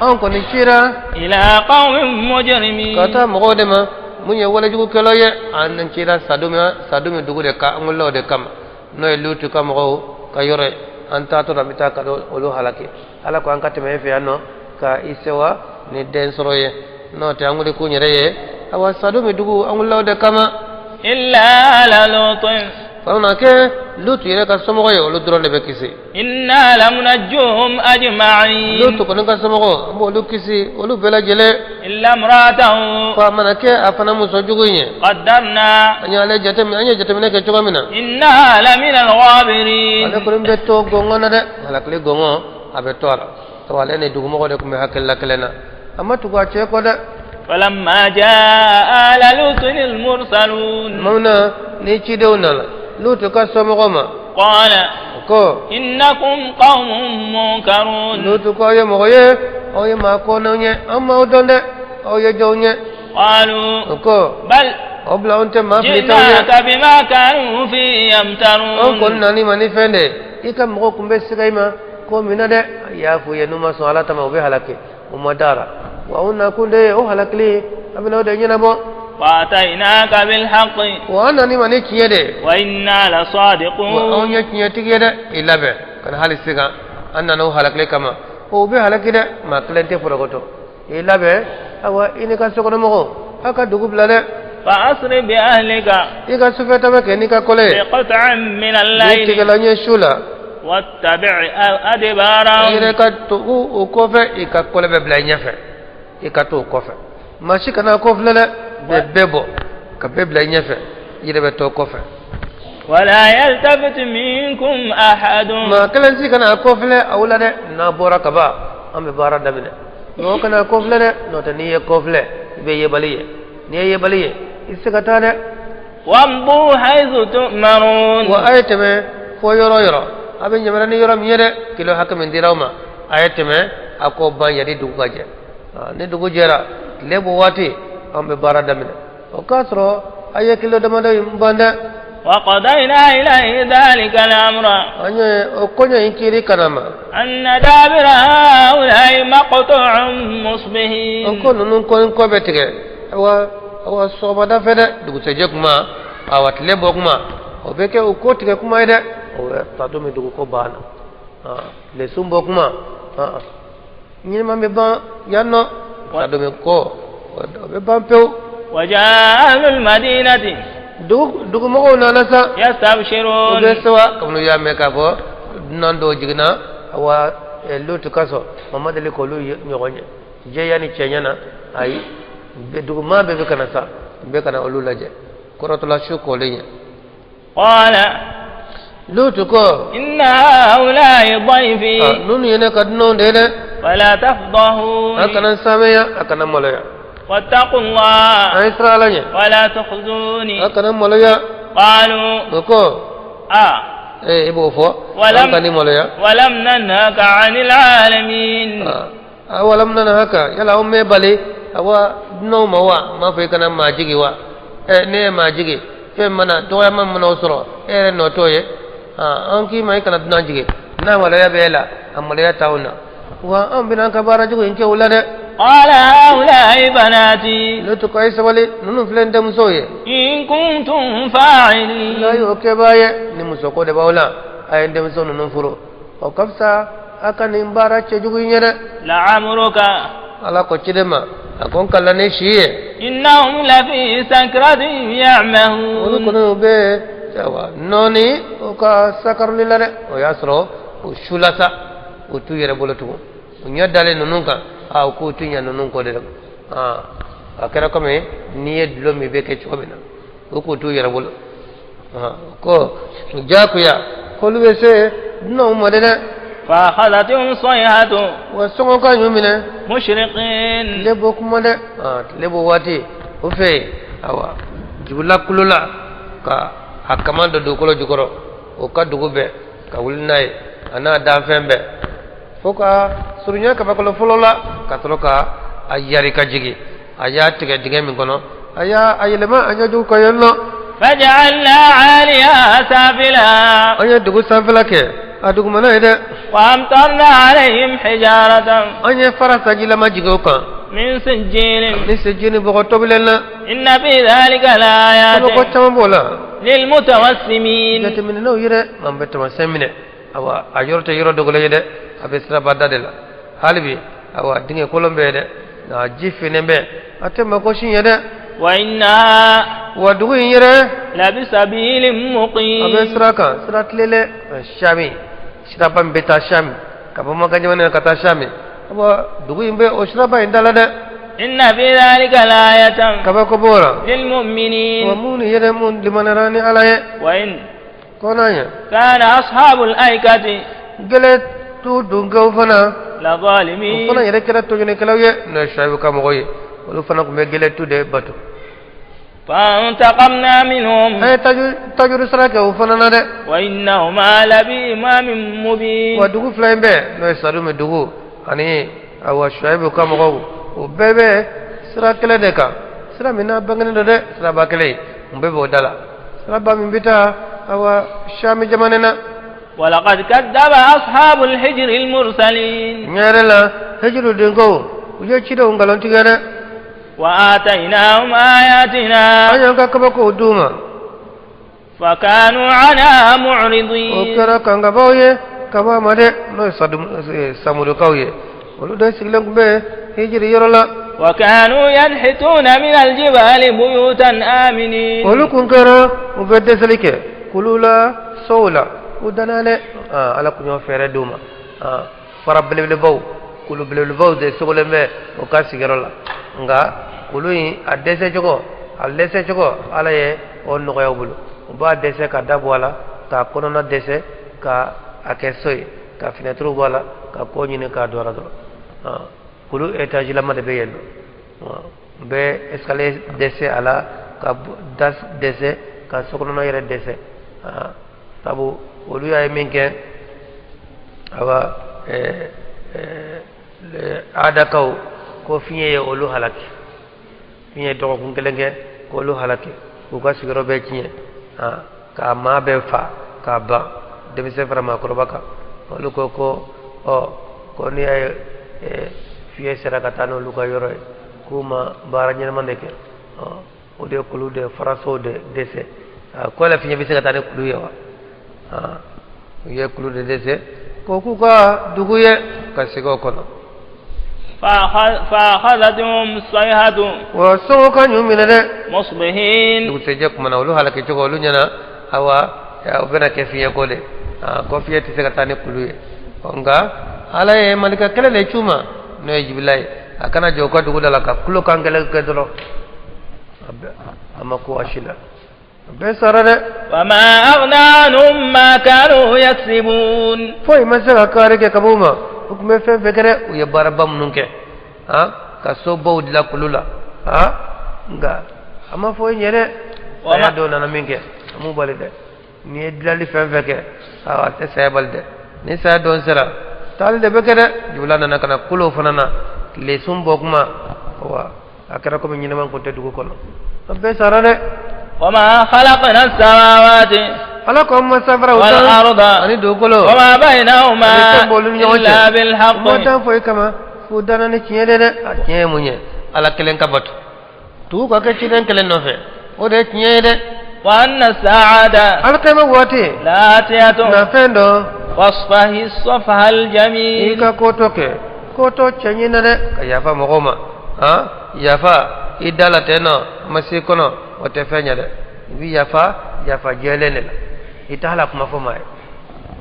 anw kɔni cira إلى قوم مجرمين ka taa mɔgɔw de ma mun ye walejugukɛlaw ye. An cira Sadumi dugu de kan, an wulila o de kama, n'o ye Lutu ka mɔgɔw ka yɔrɔ ye. An taatɔ la, an bɛ taa ka olu halaki. Ala ko an ka tɛmɛ e fɛ yan nɔ ka i sewa ni den sɔrɔ ye. N'o tɛ, an wuli kun yɛrɛ ye awa Sadumi dugu, an wulila o de kama. إلا آل لوط Fana kɛ Lutu yɛrɛ ka somɔgɔ ye, olu dɔrɔn de bɛ kisi. إنا لمنجوهم أجمعين. Lutu kɔni ka somɔgɔw, an b'olu kisi, olu bɛɛ lajɛlen. إلا امرأته Ko a mana kɛ a fana muso jugu in ye, قدرنا an y'ale jateminɛ, an ye jateminɛ kɛ cogo min na, إنها لمن الغابرين. Ale kɔni bɛ to gɔngɔn na dɛ, halakili gɔngɔn, a bɛ to a la. Sabu ale ni dugumɔgɔw de tun bɛ hakilila kelen na, a ma tugu a cɛ kɔ dɛ. فلما جاء آل لوط المرسلون Tuma min na ni cidenw nana Lutu ka somɔgɔw ma, قال o ko إنكم قوم منكرون. Lutu ko aw ye mɔgɔ ye, aw ye maa kɔnɛw ye, an m'aw dɔn dɛ, aw ye jɔnw ye? قالوا O ko بل aw bila anw tɛ maa filitaw ye. جئناك بما كانوا فيه Anw kɔni يمترون. nan'i ma ni fɛn de ye, i ka mɔgɔw tun bɛ siga i ma ko min na dɛ. A y'a f'u ye n'u ma sɔn Ala ta ma, u bɛ halaki. U ma dara wa anw nakun de ye o halakili, a bɛna o de ɲɛnabɔ. وأتيناك بالحق Wa an nan'i ma ni tiɲɛ de ye. وإنا Wa anw لصادقون. ye tiɲɛtigi ye dɛ. I labɛn kana hali siga, an nana o halakili kama. O bɛ halaki dɛ, maa kelen tɛ forokoto. I labɛn, awa i n'i ka sokɔnɔmɔgɔw, aw ka dugu bila dɛ. فأسر بأهلك I ka sufɛta bɛ kɛ n'i ka kɔlɛ ye بقطع من n'i الليل tigɛla n ye su la, واتبع i أدبارهم. yɛrɛ ka tugu o kɔfɛ. I ka kɔlɛ bɛ bila i ɲɛfɛ, i ka to o kɔfɛ. Maa si kana kɔfilɛ dɛ, bɛ bɛɛ bɔ ka bɛɛ bila i ɲɛfɛ, i yɛrɛ bɛ to kɔfɛ. ولا يلتفت منكم أحد. Maa kelen si kana kɔfilɛ aw la dɛ. N'a bɔra ka ban, an bɛ baara daminɛ. Mɔgɔ kana kɔfilɛ dɛ, n'o tɛ n'i ye kɔfilɛ, i bɛ yebali ye. N'i ye yebali ye, i tɛ se ka taa dɛ. وامضوا حيث تؤمرون. Wa a ye tɛmɛ fo yɔrɔ o yɔrɔ, a bɛ ɲamana ni yɔrɔ min ye dɛ, kilo hakɛ min dira aw ma, a ye tɛmɛ, a k'o ban yanni dugu ka jɛ. Ni dugu jɛra, tile bɔ waati an bɛ baara daminɛ o k'a sɔrɔ a ye kilo damadɔ in ban dɛ. وقضينا إليه ذلك الأمر An ye o koɲɛ in kiiri kana ma. أن دابر هؤلاء مقطوع مصبحين. An ko ninnu ko kɔ bɛ tigɛ awa awa sɔgɔmada fɛ dɛ, dugusɛjɛ kuma, awa tile bɔ kuma, o bɛ kɛ o ko tigɛ kuma ye dɛ. O bɛ ta don min dugu ko banna, tile sun bɔ kuma, ɲɛnama bɛ ban yan nɔ ta don min ko o bɛ ban pewu. وجاء أهل المدينة Dugu dugumɔgɔw nana sa. U يستبشرون. Bɛ sewa kabini u y'a mɛn k'a fɔ dunan dɔw jiginna awa Lutu kasɔ o ma deli k'olu ɲɔgɔn ye jɛya ni cɛɲɛ na. Ayi, duguma bɛɛ bɛ ka na sa, bɛɛ ka na olu lajɛ kɔrɔtɔla su kolen ye. قال Lutu ko: إن هؤلاء ضيفي. Ninnu ye ne ka dunanw de ye dɛ. فلا A تفضحون. Kana n saameya, a kana maloya. واتقوا الله. An ye siran Ala ɲɛ. ولا تخزوني. A kana maloya. قالوا O ko: آه. Ee, i b'o fɔ Walam- an kan'i maloya. ولم ننهك عن العالمين. A ولم ننهك, yala aw m'e bali awa dunanw ma wa? N m'a fɔ i kana maa jigi wa? Ɛ, ne ye maa jigi, fɛn mana dɔgɔyama mana o sɔrɔ, e yɛrɛ nɔ t'o ye. An k'i ma i kana dunan jigi, n'a maloya bɛ e la, a maloya t'anw na wa. An bɛna an ka baara jugu in kɛ o la dɛ. قال هؤلاء بناتي. Lutu ko: a ye sabali, ninnu filɛ n denmusow ye. إن كنتم فاعلين. N'a y'o kɛbaa ye ni musoko de b'aw la, a ye n denmuso ninnu furu, o ka fisa a ka nin baara cɛjugu in ye dɛ. لعمرك. Ala ko ciden ma, a ko n kalan ni si ye. إنهم لفي سكرتهم Olu يعمهون. Kɔni u bɛ ayiwa nɔɔni u ka sakarili la dɛ. O y'a sɔrɔ u sula sa, u t'u yɛrɛ bolo tugun, u ɲɛ dalen ninnu kan. A u k'u ti ɲɛ ninnu kɔ de la. A kɛra komi n'i ye dulɔ min bɛ kɛ cogo min na, u k'u t'u yɛrɛ bolo. Ko jagoya k'olu bɛ se dunanw ma dɛ. فأخذتهم الصيحة Wa sɔngɔ y'u minɛ. مشرقين. Tile bɔ kuma dɛ, tile bɔ waati o fɛ yen, awa jugula kulo la ka a kama don dugukolo jukɔrɔ, o ka dugu bɛɛ ka wuli n'a ye, a n'a danfɛn bɛɛ, fo ka surunya kabakolo fɔlɔ la, ka sɔrɔ ka a yari ka jigin. A y'a tigɛ dingɛ min kɔnɔ, a y'a a yɛlɛma a ɲɛjugu kan yen nɔ. فجعلنا عاليها سافلها. An ye dugu sanfɛla kɛ a dugumana ye dɛ. وأمطرنا عليهم حجارة An ye fara sajilama jigin o kan من سجيل. Ni sejini bɔgɔ tobilen na. إن في ذلك لآيات Kabako caman b'o la للمتوسمين. Jateminɛnaw yɛrɛ an bɛ taamasiyɛn minɛ. Awa, a yɔrɔ tɛ yɔrɔ dogolen ye dɛ, a bɛ siraba da de la hali bi. Awa, dingɛ kolon bɛ yen dɛ, nka ji finnen bɛ, a tɛ mako si ɲɛ dɛ. وإنها Wa dugu in yɛrɛ لبسبيل a bɛ مقيم. Sira kan, sira tilelen, Sami siraba min bɛ taa Sami, ka bɔ Maka jamana na ka taa Sami, awa dugu in bɛ o siraba in da la dɛ. إن في ذلك لآية Kabako b'o la wa للمؤمنين. Minnu yɛrɛ mun limaniyara ni Ala ye. وإن Ko n'a ɲɛ كان أصحاب الأيكة gɛlɛ tu dunkew fana o لظالمين. Fana yɛrɛ kɛra tɔɲɔnikɛlaw ye, n'o ye Suwayibu ka mɔgɔw ye. Olu fana tun bɛ gɛlɛ tu de bato. فانتقمنا منهم. An ye tajuru sara kɛ o fana na dɛ. وإنهما لبإمام مبين. Wa dugu fila in bɛɛ, n'o ye Sadumi dugu ani awa Suwayibu ka mɔgɔw, o bɛɛ bɛ sira kelen de kan, sira min n'a bangenen don dɛ, siraba kelen mun bɛɛ b'o da la, siraba min bɛ taa awa Sami jamana na. ولقد كذب أصحاب الحجر المرسلين. Ɲɛ yɛrɛ la, Hijiru denkaw, u ye cidenw nkalon tigɛ dɛ. وآتيناهم آياتنا An y'an ka kabakow d'u ma. فكانوا عنها O معرضين. Kɛra kangabaw ye ka bɔ a ma dɛ, n'o ye Samudukaw ye. Olu de sigilen tun bɛ Hijiri yɔrɔ la. وكانوا ينحتون من الجبال بيوتا آمنين. Olu kun kɛra u bɛ dɛsɛli kɛ kulu la, sow la, u danna dɛ. Ala kun y'o fɛɛrɛ d'u ma. Fara belebelebaw, kulu belebelebaw de sogolen bɛ o ka sigiyɔrɔ la, nka kulu in a dɛsɛ cogo, a dɛsɛ cogo, Ala ye o nɔgɔya u bolo. U b'a dɛsɛ ka da bɔ a la, k'a kɔnɔna dɛsɛ ka a kɛ so ye, ka finɛtiriw bɔ a la, ka ko ɲini k'a don a la dɔrɔn. Kulu étage lama de bɛ yen nɔ. U bɛ escalier dɛsɛ a la, ka da dɛsɛ, ka sokɔnɔna yɛrɛ dɛsɛ. Sabu olu y'a ye min kɛ, awa adakaw ko fiɲɛ ye olu halaki. Fiɲɛ ye dɔgɔkun kelen kɛ k'olu halaki, k'u ka sigiyɔrɔ bɛɛ tiɲɛ, k'a maa bɛɛ fa k'a ban, denmisɛn fara maakɔrɔba kan. Olu ko ko ɔ ko n'i y'a ye fiɲɛ sera ka taa n'olu ka yɔrɔ ye, k'u ma baara ɲɛnama de kɛ. Ɔ o de ye kulu de farasow de dɛsɛ. Ko yala fiɲɛ bɛ se ka taa ni kulu ye wa? U ye kulu de dɛsɛ ko k'u ka dugu ye ka segin o kɔnɔ. فأخذتهم الصيحة Wa sɔngɔ ka ɲu minɛ dɛ. مصبحين. Dugusɛjɛ kuma na, olu halaki cogo olu ɲɛna, awa o bɛna kɛ fiɲɛ ko de, ko fiɲɛ tɛ se ka taa ni kulu ye. Nka Ala ye malika kɛlɛ de c'u ma, n'o ye Jibila ye, a kana jɔ u ka dugu da la ka kulo kan kɛlɛ kɛ dɔrɔn, a ma ko a si la, a bɛɛ sara dɛ. وما أغنى عنهم ما كانوا يكسبون. Foyi ma se ka kaari kɛ ka bɔ u ma. U tun bɛ fɛn fɛn kɛ dɛ, u ye baaraba minnu kɛ, ka sobaw dilan kulu la, nka a ma foyi ɲɛ dɛ. Saya dɔw nana min kɛ, a m'u bali dɛ. N'i ye dilanli fɛn fɛn kɛ, a tɛ saya bali dɛ. Ni saya don sera, taali de bɛ kɛ dɛ. Jibila nana ka na kulo fana na tile sun bɔ kuma wa, a kɛra komi ɲɛnama kun tɛ dugu kɔnɔ, a bɛɛ sara dɛ. وما خلقنا السماوات Ala ko ma sanfara والأرض ani dugukolo وما بينهما ani fɛn b'olu ni ɲɔgɔn cɛ إلا بالحق. Ma dan foyi kama f'u danna ni tiɲɛ de dɛ. A tiɲɛ ye mun ye? Ala kelen ka bato, tugu ka kɛ ciden kelen nɔfɛ, o de ye tiɲɛ ye dɛ. وأن الساعة Alikiyama waati لآتية. Na fɛn dɔ. فاصفح الصفح I الجميل. ka ko tɔ kɛ ko tɔ cɛɲi na dɛ, ka yafa mɔgɔw ma. Han, yafa i da la ten nɔ, a ma se kɔnɔ, o tɛ fɛn ɲɛ dɛ. I bi yafa yafa jɛlen de la, i t'a la kuma fɔ maa ye,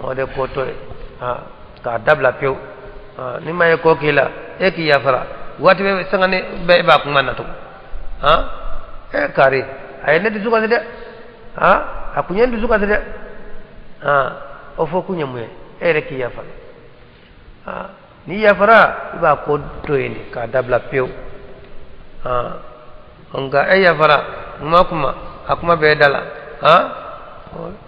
o de ko tɔ ye. Han, k'a dabila pewu. Han, ni maa ye ko k'i la, e k'i yafara, waati bɛ sanga ni bɛɛ e b'a kuma na tugun. Han, e kari a ye ne dusu kasi dɛ. Han, a kun ye n dusu kasi dɛ. Han, o fɔ kun ye mun ye? E yɛrɛ k'i yafara. N'i yafara, i b'a ko to yen de k'a dabila pewu. Nka e yafara kuma kuma, a kuma bɛɛ da la.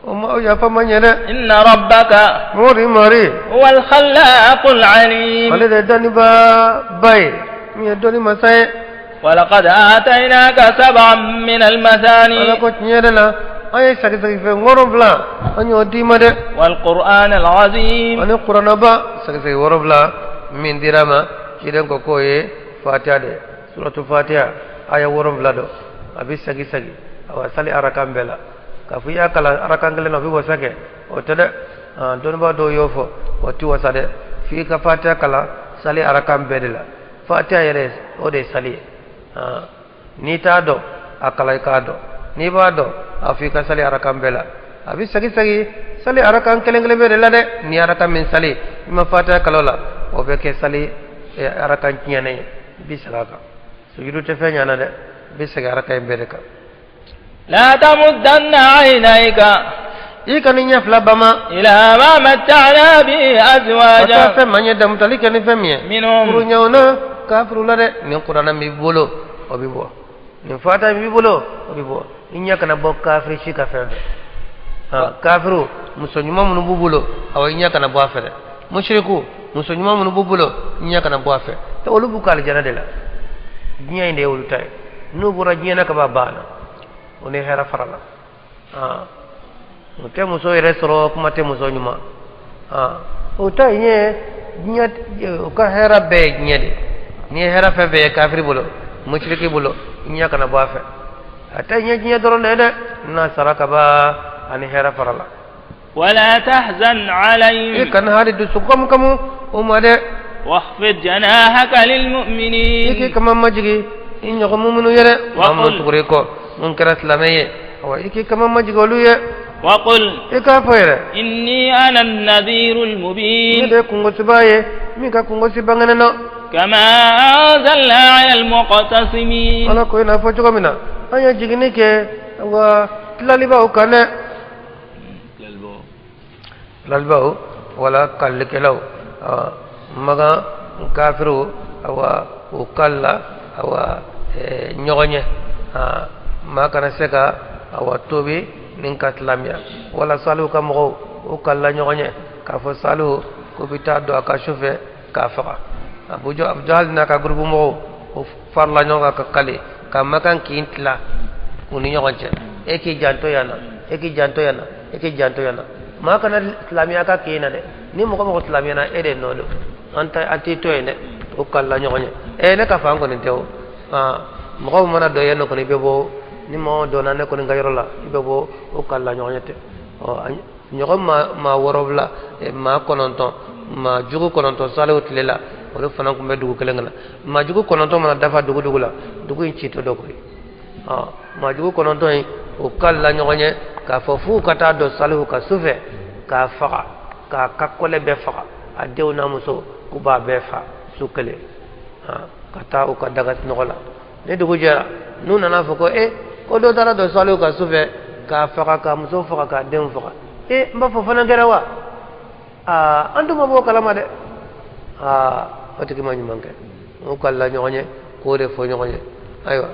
O ma o yafa ma ɲɛ dɛ. إن ربك Mori mari هو الخلاق العليم. Ale de ye dɔnnibaa ba ye, min ye dɔnni masa ye. ولقد آتيناك سبعا من Ala المثاني ko tiɲɛ yɛrɛ la, an ye sagisagifɛn 7 an y'o d'i ma dɛ. والقرآن العظيم. Ani kuranaba sagisagi 7 min dira ma, ciden ko k'o ye Fatiha de, suratu Fatiha aya 7 dɔ, a bɛ sagi sagi awa sali arakan bɛɛ la. K'a fɔ i y'a kalan arakan kelen na, o bɛ wasa kɛ, o tɛ dɛ. Dɔnnibaa dɔw y'o fɔ, o ti wasa dɛ. F'i ka Fatiha kalan sali arakan bɛɛ de la. Fatiha yɛrɛ, o de ye sali ye. N'i t'a dɔn, a kalan i k'a dɔn. N'i b'a dɔn, a fɔ i ka sali arakan bɛɛ la. A bɛ sagi sagi sali arakan kelen kelen bɛɛ de la dɛ. N'i ye arakan min sali, i ma Fatiha kalan o la, o bɛ kɛ sali arakan tiɲɛnen ye. I bɛ segin a kan, sujudu tɛ fɛn ɲana dɛ, i bɛ segin arakan in bɛɛ de kan. لا تمدن عينيك I ka ni ɲɛ fila bama إلى ما متعنا به ka taa أزواجا fɛn ma ɲɛ damutali kɛ ni fɛn min ye منهم. furu ɲɛw na kafiru la dɛ. Nin kuranna min b'i bolo, o bɛ bɔ. Nin Fatiha min b'i bolo, o bɛ bɔ. I ɲɛ kana bɔ kafiri si ka fɛn fɛ. Kafiru muso ɲuman minnu b'u bolo, awɔ, i ɲɛ kana bɔ a fɛ dɛ. Musiriku muso ɲuman minnu b'u bolo, i ɲɛ kana bɔ a fɛ. Olu b'u ka alijana de la, diɲɛ in de ye olu ta ye. N'u bɔra diɲɛ na ka ban, banna, o ni hɛrɛ fara la. O tɛ muso yɛrɛ sɔrɔ, kuma tɛ muso ɲuman. O ta in ye diɲɛ, o ka hɛrɛ bɛɛ ye diɲɛ de. N'i ye hɛrɛ fɛn fɛn ye kafiri bolo, musiriki bolo, i ɲɛ kana bɔ a fɛ. A tɛ ɲɛ diɲɛ dɔrɔn de ye dɛ, n'a sara ka ban, ani hɛrɛ fara la. ولا تحزن I عليهم. kana hali dusu kamu kamu o ma dɛ. واخفض جناحك I k'i للمؤمنين. kama majigi i ɲɔgɔn muminu ye dɛ, maa minnu وقل tugura i kɔ, mun kɛra silamɛ ye, awa, i k'i kama majigi olu ye. وقل I k'a fɔ yɛrɛ: إني أنا النذير Ne المبين. de ye kungosiba ye, min ka kungosi bangenen nɔ. كما أنزلنا على المقتسمين. Ala ko i n'a fɔ cogo min na an ye jiginni kɛ wa tilalibaw kan dɛ, tilalibaw wala kalilikɛlaw, awa, Makan kafiriw, awa, u kalila, awa, ɲɔgɔn ɲɛ, maa kana se ka, awa, tobi ni ka silamɛya wala Salihu ka mɔgɔw, u kalila ɲɔgɔn ɲɛ k'a fɔ Salihu k'u bɛ taa don a ka su fɛ k'a faga. Abu Jahal n'a ka gurupu mɔgɔw, o farala ɲɔgɔn kan ka kali. Ka Makan kin tila u ni ɲɔgɔn cɛ, e k'i janto yan na, e k'i janto yan na, e k'i janto yan na. Maa kana silamɛya ka kin na dɛ. Ni mɔgɔ mɔgɔ silamɛyana, e de nɔ don. An ta an t'i to yen dɛ. O kalila ɲɔgɔn ye. Ne ka fan kɔni tɛ o. Mɔgɔw mana dɔn yen nɔ kɔni, i bɛ bɔ. Ni mɔgɔ dɔnna ne kɔni ka yɔrɔ la, i bɛ bɔ. O kalila ɲɔgɔn ye ten. Ɔ, ɲɔgɔn maa 7, maa 9, maa jugu 9 saliw tile la, olu fana tun bɛ dugu kelen kɔnɔ. Maa jugu 9 mana dafa dugu dugu la, dugu in ci tɛ dɔ koyi. Ɔ, maa jugu 9 in, o kalila ɲɔgɔn ye k'a fɔ f'u ka taa don saliw ka su fɛ k'a faga, k'a ka kɔlɛ bɛɛ faga, a denw n'a muso, k'u b'a bɛɛ fa su kelen, ka taa u ka daga sunɔgɔ la. Ni dugu jɛra, n'u nana fɔ ko ko dɔ taara don saliw ka su fɛ k'a faga, k'a muso faga, k'a denw faga, n b'a fɔ fana kɛra wa? Aa, an dun ma bɔ o kalama dɛ. Aa, o tigi ma ɲuman kɛ. O kalila ɲɔgɔn ye k'o de fɔ ɲɔgɔn ye. Ayiwa,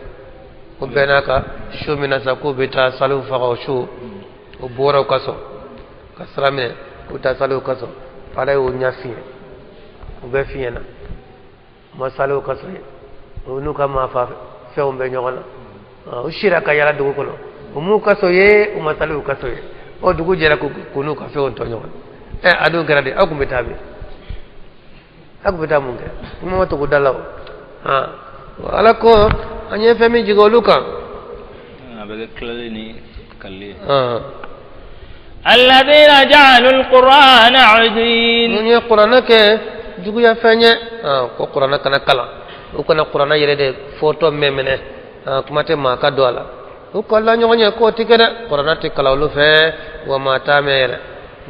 o bɛɛ n'a ka su min na sa k'u bɛ taa saliw faga, o su o bɔra u ka so ka sira minɛ k'u taa saliw ka so. Ala y'o ɲɛ fiɲɛ, u bɛɛ fiɲɛna, u ma saliw ka so ye, u n'u ka maafa fɛnw bɛ ɲɔgɔn na. U sira ka yala dugu kɔnɔ, u m'u ka so ye, u ma saliw ka so ye. O dugu jɛra, k'u n'u ka fɛnw to ɲɔgɔn na. A dun kɛra di? Aw tun bɛ taa min? Aw tun bɛ taa mun kɛ? Kuma ma tugu da la o. Ala ko an ye fɛn min jigin olu kan. A bɛ kɛ tilali ni kalili ye. Alladhina ja'alu al-Qur'ana 'izin. Mun ye kuranɛ kɛ juguya fɛn ye, ko kuranɛ kana kalan, u kana kuranɛ yɛrɛ de fɔtɔ mɛn minɛ, kuma tɛ maa ka don a la. U kalila ɲɔgɔn ye k'o tɛ kɛ dɛ. Kuranɛ tɛ kalan olu fɛ, wa maa t'a mɛn yɛrɛ,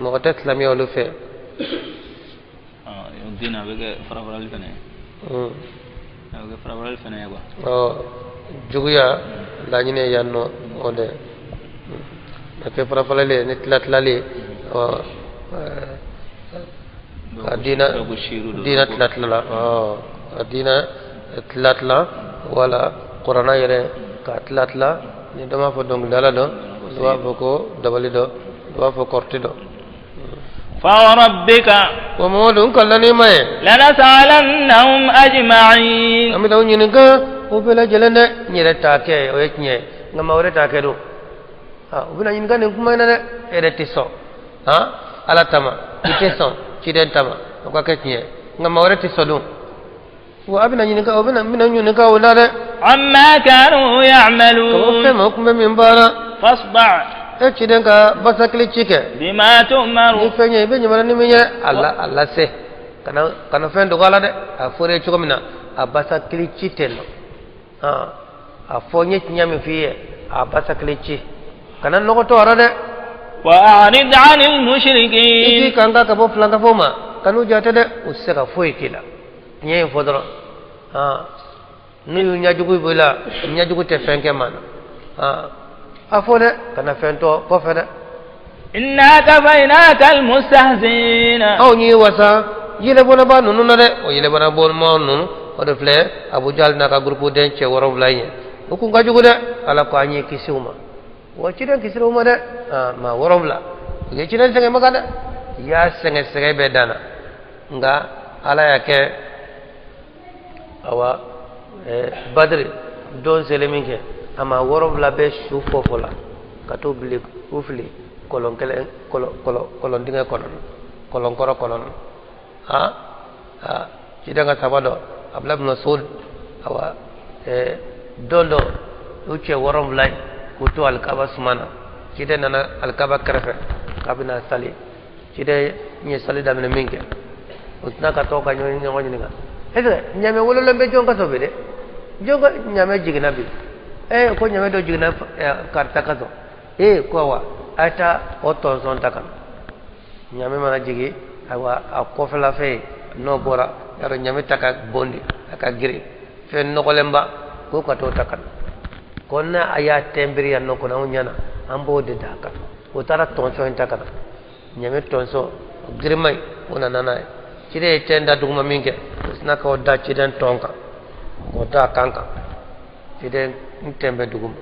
mɔgɔ tɛ silamɛya olu fɛ. Diinɛ a bɛ kɛ farafarali fana ye. A bɛ kɛ farafarali fana ye quoi. Ɔ, juguya laɲini ye yan nɔ o de a kɛ farafarali ye ni tila tilali ye. Ɔ, ka diinɛ diinɛ tila tila la, ɔ, ka diinɛ tila tila, wala kuranɛ yɛrɛ ka tila tila. Ni dɔ b'a fɔ dɔnkilidala dɔ, dɔ b'a fɔ ko dabali dɔ, dɔ b'a fɔ kɔrɔti dɔ. فوربك Wa Mamadu, n kalila n'i ma ye. لنسألنهم أجمعين. An bɛ taa u ɲininka o bɛɛ lajɛlen dɛ. N yɛrɛ t'a kɛ, o ye tiɲɛ ye, nka maa wɛrɛ t'a kɛ don. U bɛna ɲininka nin kuma in na dɛ. E yɛrɛ tɛ sɔn ala tama, i tɛ sɔn ciden tama, o ka kɛ tiɲɛ ye, nka maa wɛrɛ tɛ sɔn don. Wa a bɛna ɲininka, o bɛna n bɛna ɲininka o la dɛ. عما كانوا Ka bɔ يعملون. fɛn ma, o tun bɛ min baara. فاصدع E ciden, ka basakili ci kɛ بما ni تؤمر. fɛn ye i bɛ ɲamana ni min ye, a la a lase, kana fɛn dogo a la dɛ. A fɔra ye cogo min na, a basakili ci ten nɔ. A fɔ n ye tiɲɛ min f'i ye, a basakili ci, kana nɔgɔ to a rɔ dɛ. وأعرض عن I k'i المشركين. kan ka bɔ filankafow ma, kan'u jate dɛ. U tɛ se ka foyi k'i la. Tiɲɛ in fɔ dɔrɔn. N'u y'u ɲɛjugu bɔ i la, ɲɛjugu tɛ fɛn kɛ maa na. A fɔ dɛ, kana fɛn to kɔfɛ dɛ. إنا كفيناك المستهزئين. Aw y'i wasa yɛlɛbɔnaba ninnu na dɛ. O yɛlɛbɔnabɔ ninnu, o de filɛ Abuja n'a ka groupe den cɛ 7 in ye. O kun ka jugu dɛ. Ala ko an ye kisi u ma, wa ciden kisira u ma dɛ. Maa 7 u ye ciden sɛgɛn Maka dɛ. I y'a sɛgɛn, sɛgɛn bɛɛ danna, nka Ala y'a kɛ, awa, Badiri don selen min kɛ, a maa 7 bɛ su fɔ fɔ la ka t'u bili u fili kɔlɔn kelen, kɔlɔn kɔlɔn kɔlɔn dingɛ kɔnɔ, kɔlɔn kɔrɔ kɔlɔn. Ciden ka saba dɔ, Abdulayi bin Masud, awa, don dɔ u cɛ 7 ye k'u to alikaba suma na. Ciden nana alikaba kɛrɛfɛ k'a bɛna sali. Ciden ye sali daminɛ min kɛ, o tɛna ka tɔ ka ɲɔgɔn ɲininka: est ce que ɲamɛ wololen bɛ jɔn ka so bi dɛ? Jɔn ka ɲamɛ jiginna bi? Ko ɲamɛ dɔ jiginna karisa ka so. Ko awa, a ye taa o tɔnsɔn ta ka na. Ɲamɛ mana jigin, ayiwa, a kɔfɛla fɛ n'o bɔra yarɔ, ɲamɛ ta ka bon de, a ka girin, fɛn nɔgɔlenba, ko ka t'o ta ka na, ko n'a a y'a tɛnbiri yan nɔ kɔnɔ anw ɲɛna, an b'o de d'a kan. O taara tɔnsɔn in ta ka na, ɲamɛ tɔnsɔn girinma in, o nana n'a ye. Ciden ye tɛn da duguma min kɛ, o sina k'o da ciden tɔn kan, k'o da a kan kan. Ciden n tɛn bɛ duguma.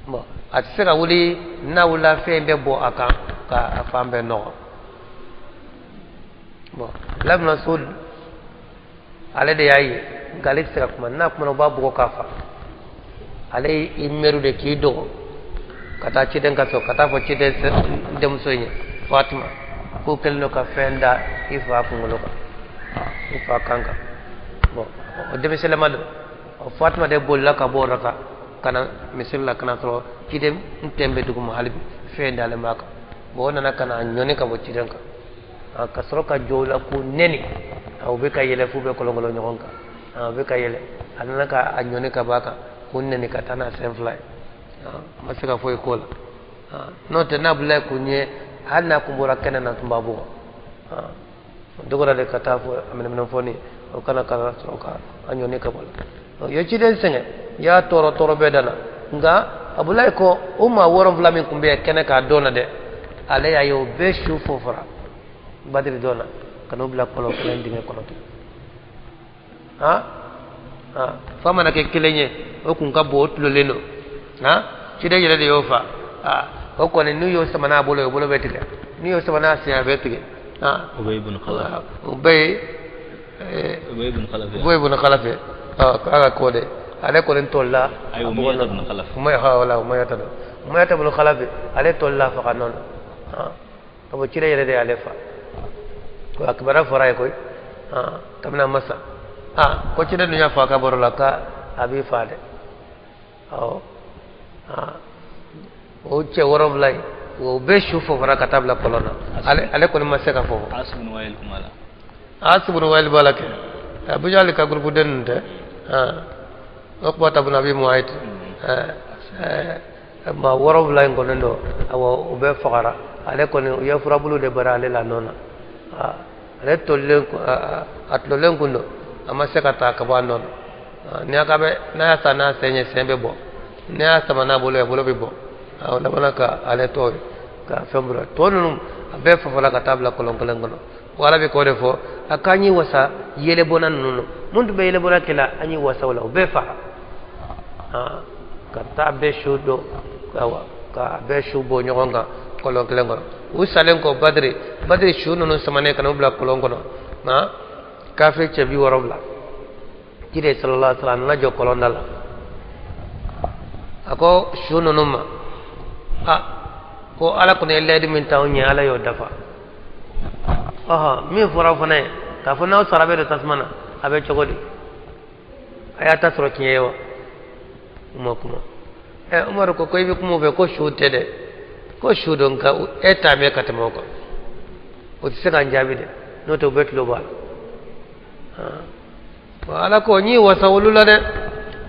Bon, a tɛ se ka wuli. N'a wulila, fɛn bɛ bɔ a kan ka a fan bɛɛ nɔgɔ. Bon, Labina so, ale de y'a ye, nka ale tɛ se ka kuma. N'a kumana, u b'a bugɔ k'a fa. Ale y'i meru de k'i dogo ka taa ciden ka so, ka taa fɔ ciden denmuso in ye, Fatima, k'o kɛlen don ka fɛn da i fa kunkolo kan, i fa kan kan. Bon, o denmisɛnninma don. O Fatima de bolila ka bɔ o la ka na misiri la, ka na sɔrɔ ciden n ten bɛ duguma hali bi, fɛn dalen b'a kan. Bon, o nana ka na ɲɔni ka bɔ ciden kan, ka sɔrɔ ka jɔ o la k'u nɛni. U bɛ ka yɛlɛ f'u bɛ kɔlɔnkɔlɔn ɲɔgɔn kan, u bɛ ka yɛlɛ. A nana ka a ɲɔni ka bɔ a kan k'u nɛni ka taa n'a sen fila ye. A ma se ka foyi k'o la. N'o tɛ, n'Abulayi kun ye, hali n'a kun bɔra kɛnɛ na, tun b'a bugɔ. O dɔgɔra de ka taa fɔ a minɛminɛ fɔ o kana ka sɔrɔ ka a ɲɔni ka bɔ la. O ye ciden sɛgɛn, y'a tɔɔrɔ tɔɔrɔ bɛɛ da la. Nka Abulayi ko o maa 70 min tun bɛ yen kɛnɛ k'a dɔn na dɛ, ale y'a ye o bɛɛ su fofora Badiri dɔn na, ka n'o bila kɔlɔn kelen dingɛ kɔnɔ ten. Ha fa mana kɛ kelen ye, o kun ka bon, o tulolen don. Ha, ciden yɛrɛ de y'o fa. Ha, o kɔni, n'u y'o sama n'a bolo ye, o bolo bɛ tigɛ. N'u y'o sama n'a sen, a bɛ tigɛ. Ha. Ubay ibn Khalaf. Ubay. Ubay ibn Khalaf. Ubay ibn Khalaf, k'a ka ko de, ale kɔni tolila. Ayi, Umayya ibn Khalaf. Umayya, ha, wala Umayya ta don, Umayya ibn Khalaf, ale tolila faga nɔ na. Ha, ka bɔ ciden yɛrɛ de y'ale fa. Ko a kibaruya fɔra ye koyi. Ha, kabini a ma sa, ha, ko ciden dun y'a fɔ a ka baro la k'a a b'i fa dɛ. Awɔ, ha, o cɛ 70 in, o bɛɛ su fofora ka taa bila kɔlɔn na. Ale kɔni ma se ka fofo. As ibn Wail kuma la. As ibn Wail b'a la kɛ Abu Jahal ka groupe den ninnu tɛ. Uqbata ibn Abi Mu'ayt, maa 70 in kɔni don. Awɔ, o bɛɛ fagara. Ale kɔni, u ye furabulu de bari ale la nɔ na. Ale tolilen, a tulolen kun don, a ma se ka taa ka bɔ a nɔ na. N'i y'a ka bɛ n'a y'a sa n'a sen ye, sen bɛ bɔ. N'i y'a sama n'a bolo ye, bolo bɛ bɔ. O labanna ka ale tɔ ye ka fɛn bolo tɔ ninnu, a bɛɛ fafala ka taa bila kɔlɔn kelen kɔnɔ. O Ala bɛ k'o de fɔ a k'an y'i wasa yɛlɛbɔnna ninnu na. Mun tun bɛ yɛlɛbɔnna kɛ la, an y'i wasa o la, o bɛɛ faga ka taa bɛɛ su don. Awa, ka bɛɛ su bɔ ɲɔgɔn kan kɔlɔn kelen kɔnɔ. U salen kɔ Badiri, Badiri su ninnu samanen ka n'u bila kɔlɔn kɔnɔ, nka kafiri cɛ 70, ciden sallallahu alaihi wasallam a nana jɔ kɔlɔn da la. A ko su ninnu ma, a ko Ala kɔni ye layidu min ta anw ɲɛ, Ala y'o dafa. Ɔhɔn, min fɔra fana ye k'a fɔ n'aw sara bɛ don tasuma na, a bɛ cogo di? A y'a ta sɔrɔ tiɲɛ ye wa? U ma kuma. Ɛ, Umaru ko i bɛ kuma o fɛ ko su tɛ dɛ, ko su don, nka e t'a mɛn ka tɛmɛ o kan. O tɛ se k'an jaabi dɛ, n'o tɛ u bɛɛ tulo b'a la. Ala ko n y'i wasa olu la dɛ.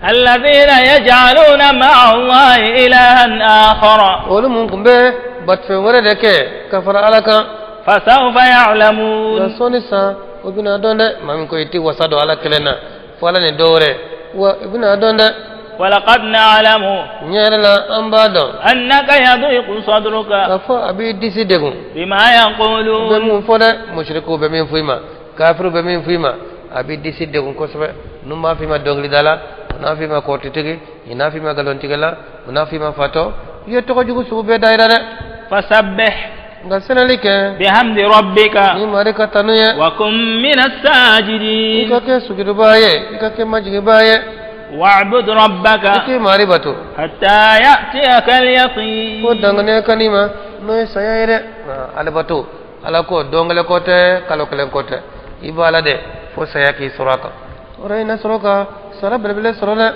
الذين يجعلون مع الله إلها آخر. Olu mun tun bɛ batofɛn wɛrɛ de kɛ ka fara Ala kan. فسوف يعلمون. Nka sɔɔni san, o bɛna dɔn dɛ. Maa min ko i tɛ wasa don Ala kelen na, fo Ala ni dɔ wɛrɛ, wa i bɛna dɔn dɛ. ولقد نعلم Ɲɛ yɛrɛ la, an b'a dɔn أنك يضيق صدرك k'a fɔ a b'i disi degun بما u bɛ يقولون. mun fɔ dɛ, musirikiw bɛ min fɔ i ma, kafiriw bɛ min fɔ i ma, a b'i disi degun kosɛbɛ. N'u m'a fɔ i ma dɔnkilidala, u n'a fɔ i ma kɔrɔtitigi, u n'a fɔ i ma nkalontigɛla, u n'a fɔ i ma fatɔ, i ye tɔgɔ jugu sugu bɛɛ da i la dɛ. فسبح Nka sɛnɛli kɛ بحمد ربك ni mari ka tanu ye. وكن من I الساجدين. ka kɛ sujudubaa ye, i ka kɛ majigibaa ye. واعبد ربك I k'i mari bato حتى يأتيك اليقين. ko danganiya ka n'i ma, n'o ye saya ye dɛ. Ale bato, Ala ko don kelen ko tɛ, kalo kelen ko tɛ, i b'a la dɛ fo saya k'i sɔrɔ a kan. O la i na sɔrɔ ka sara belebele sɔrɔ dɛ.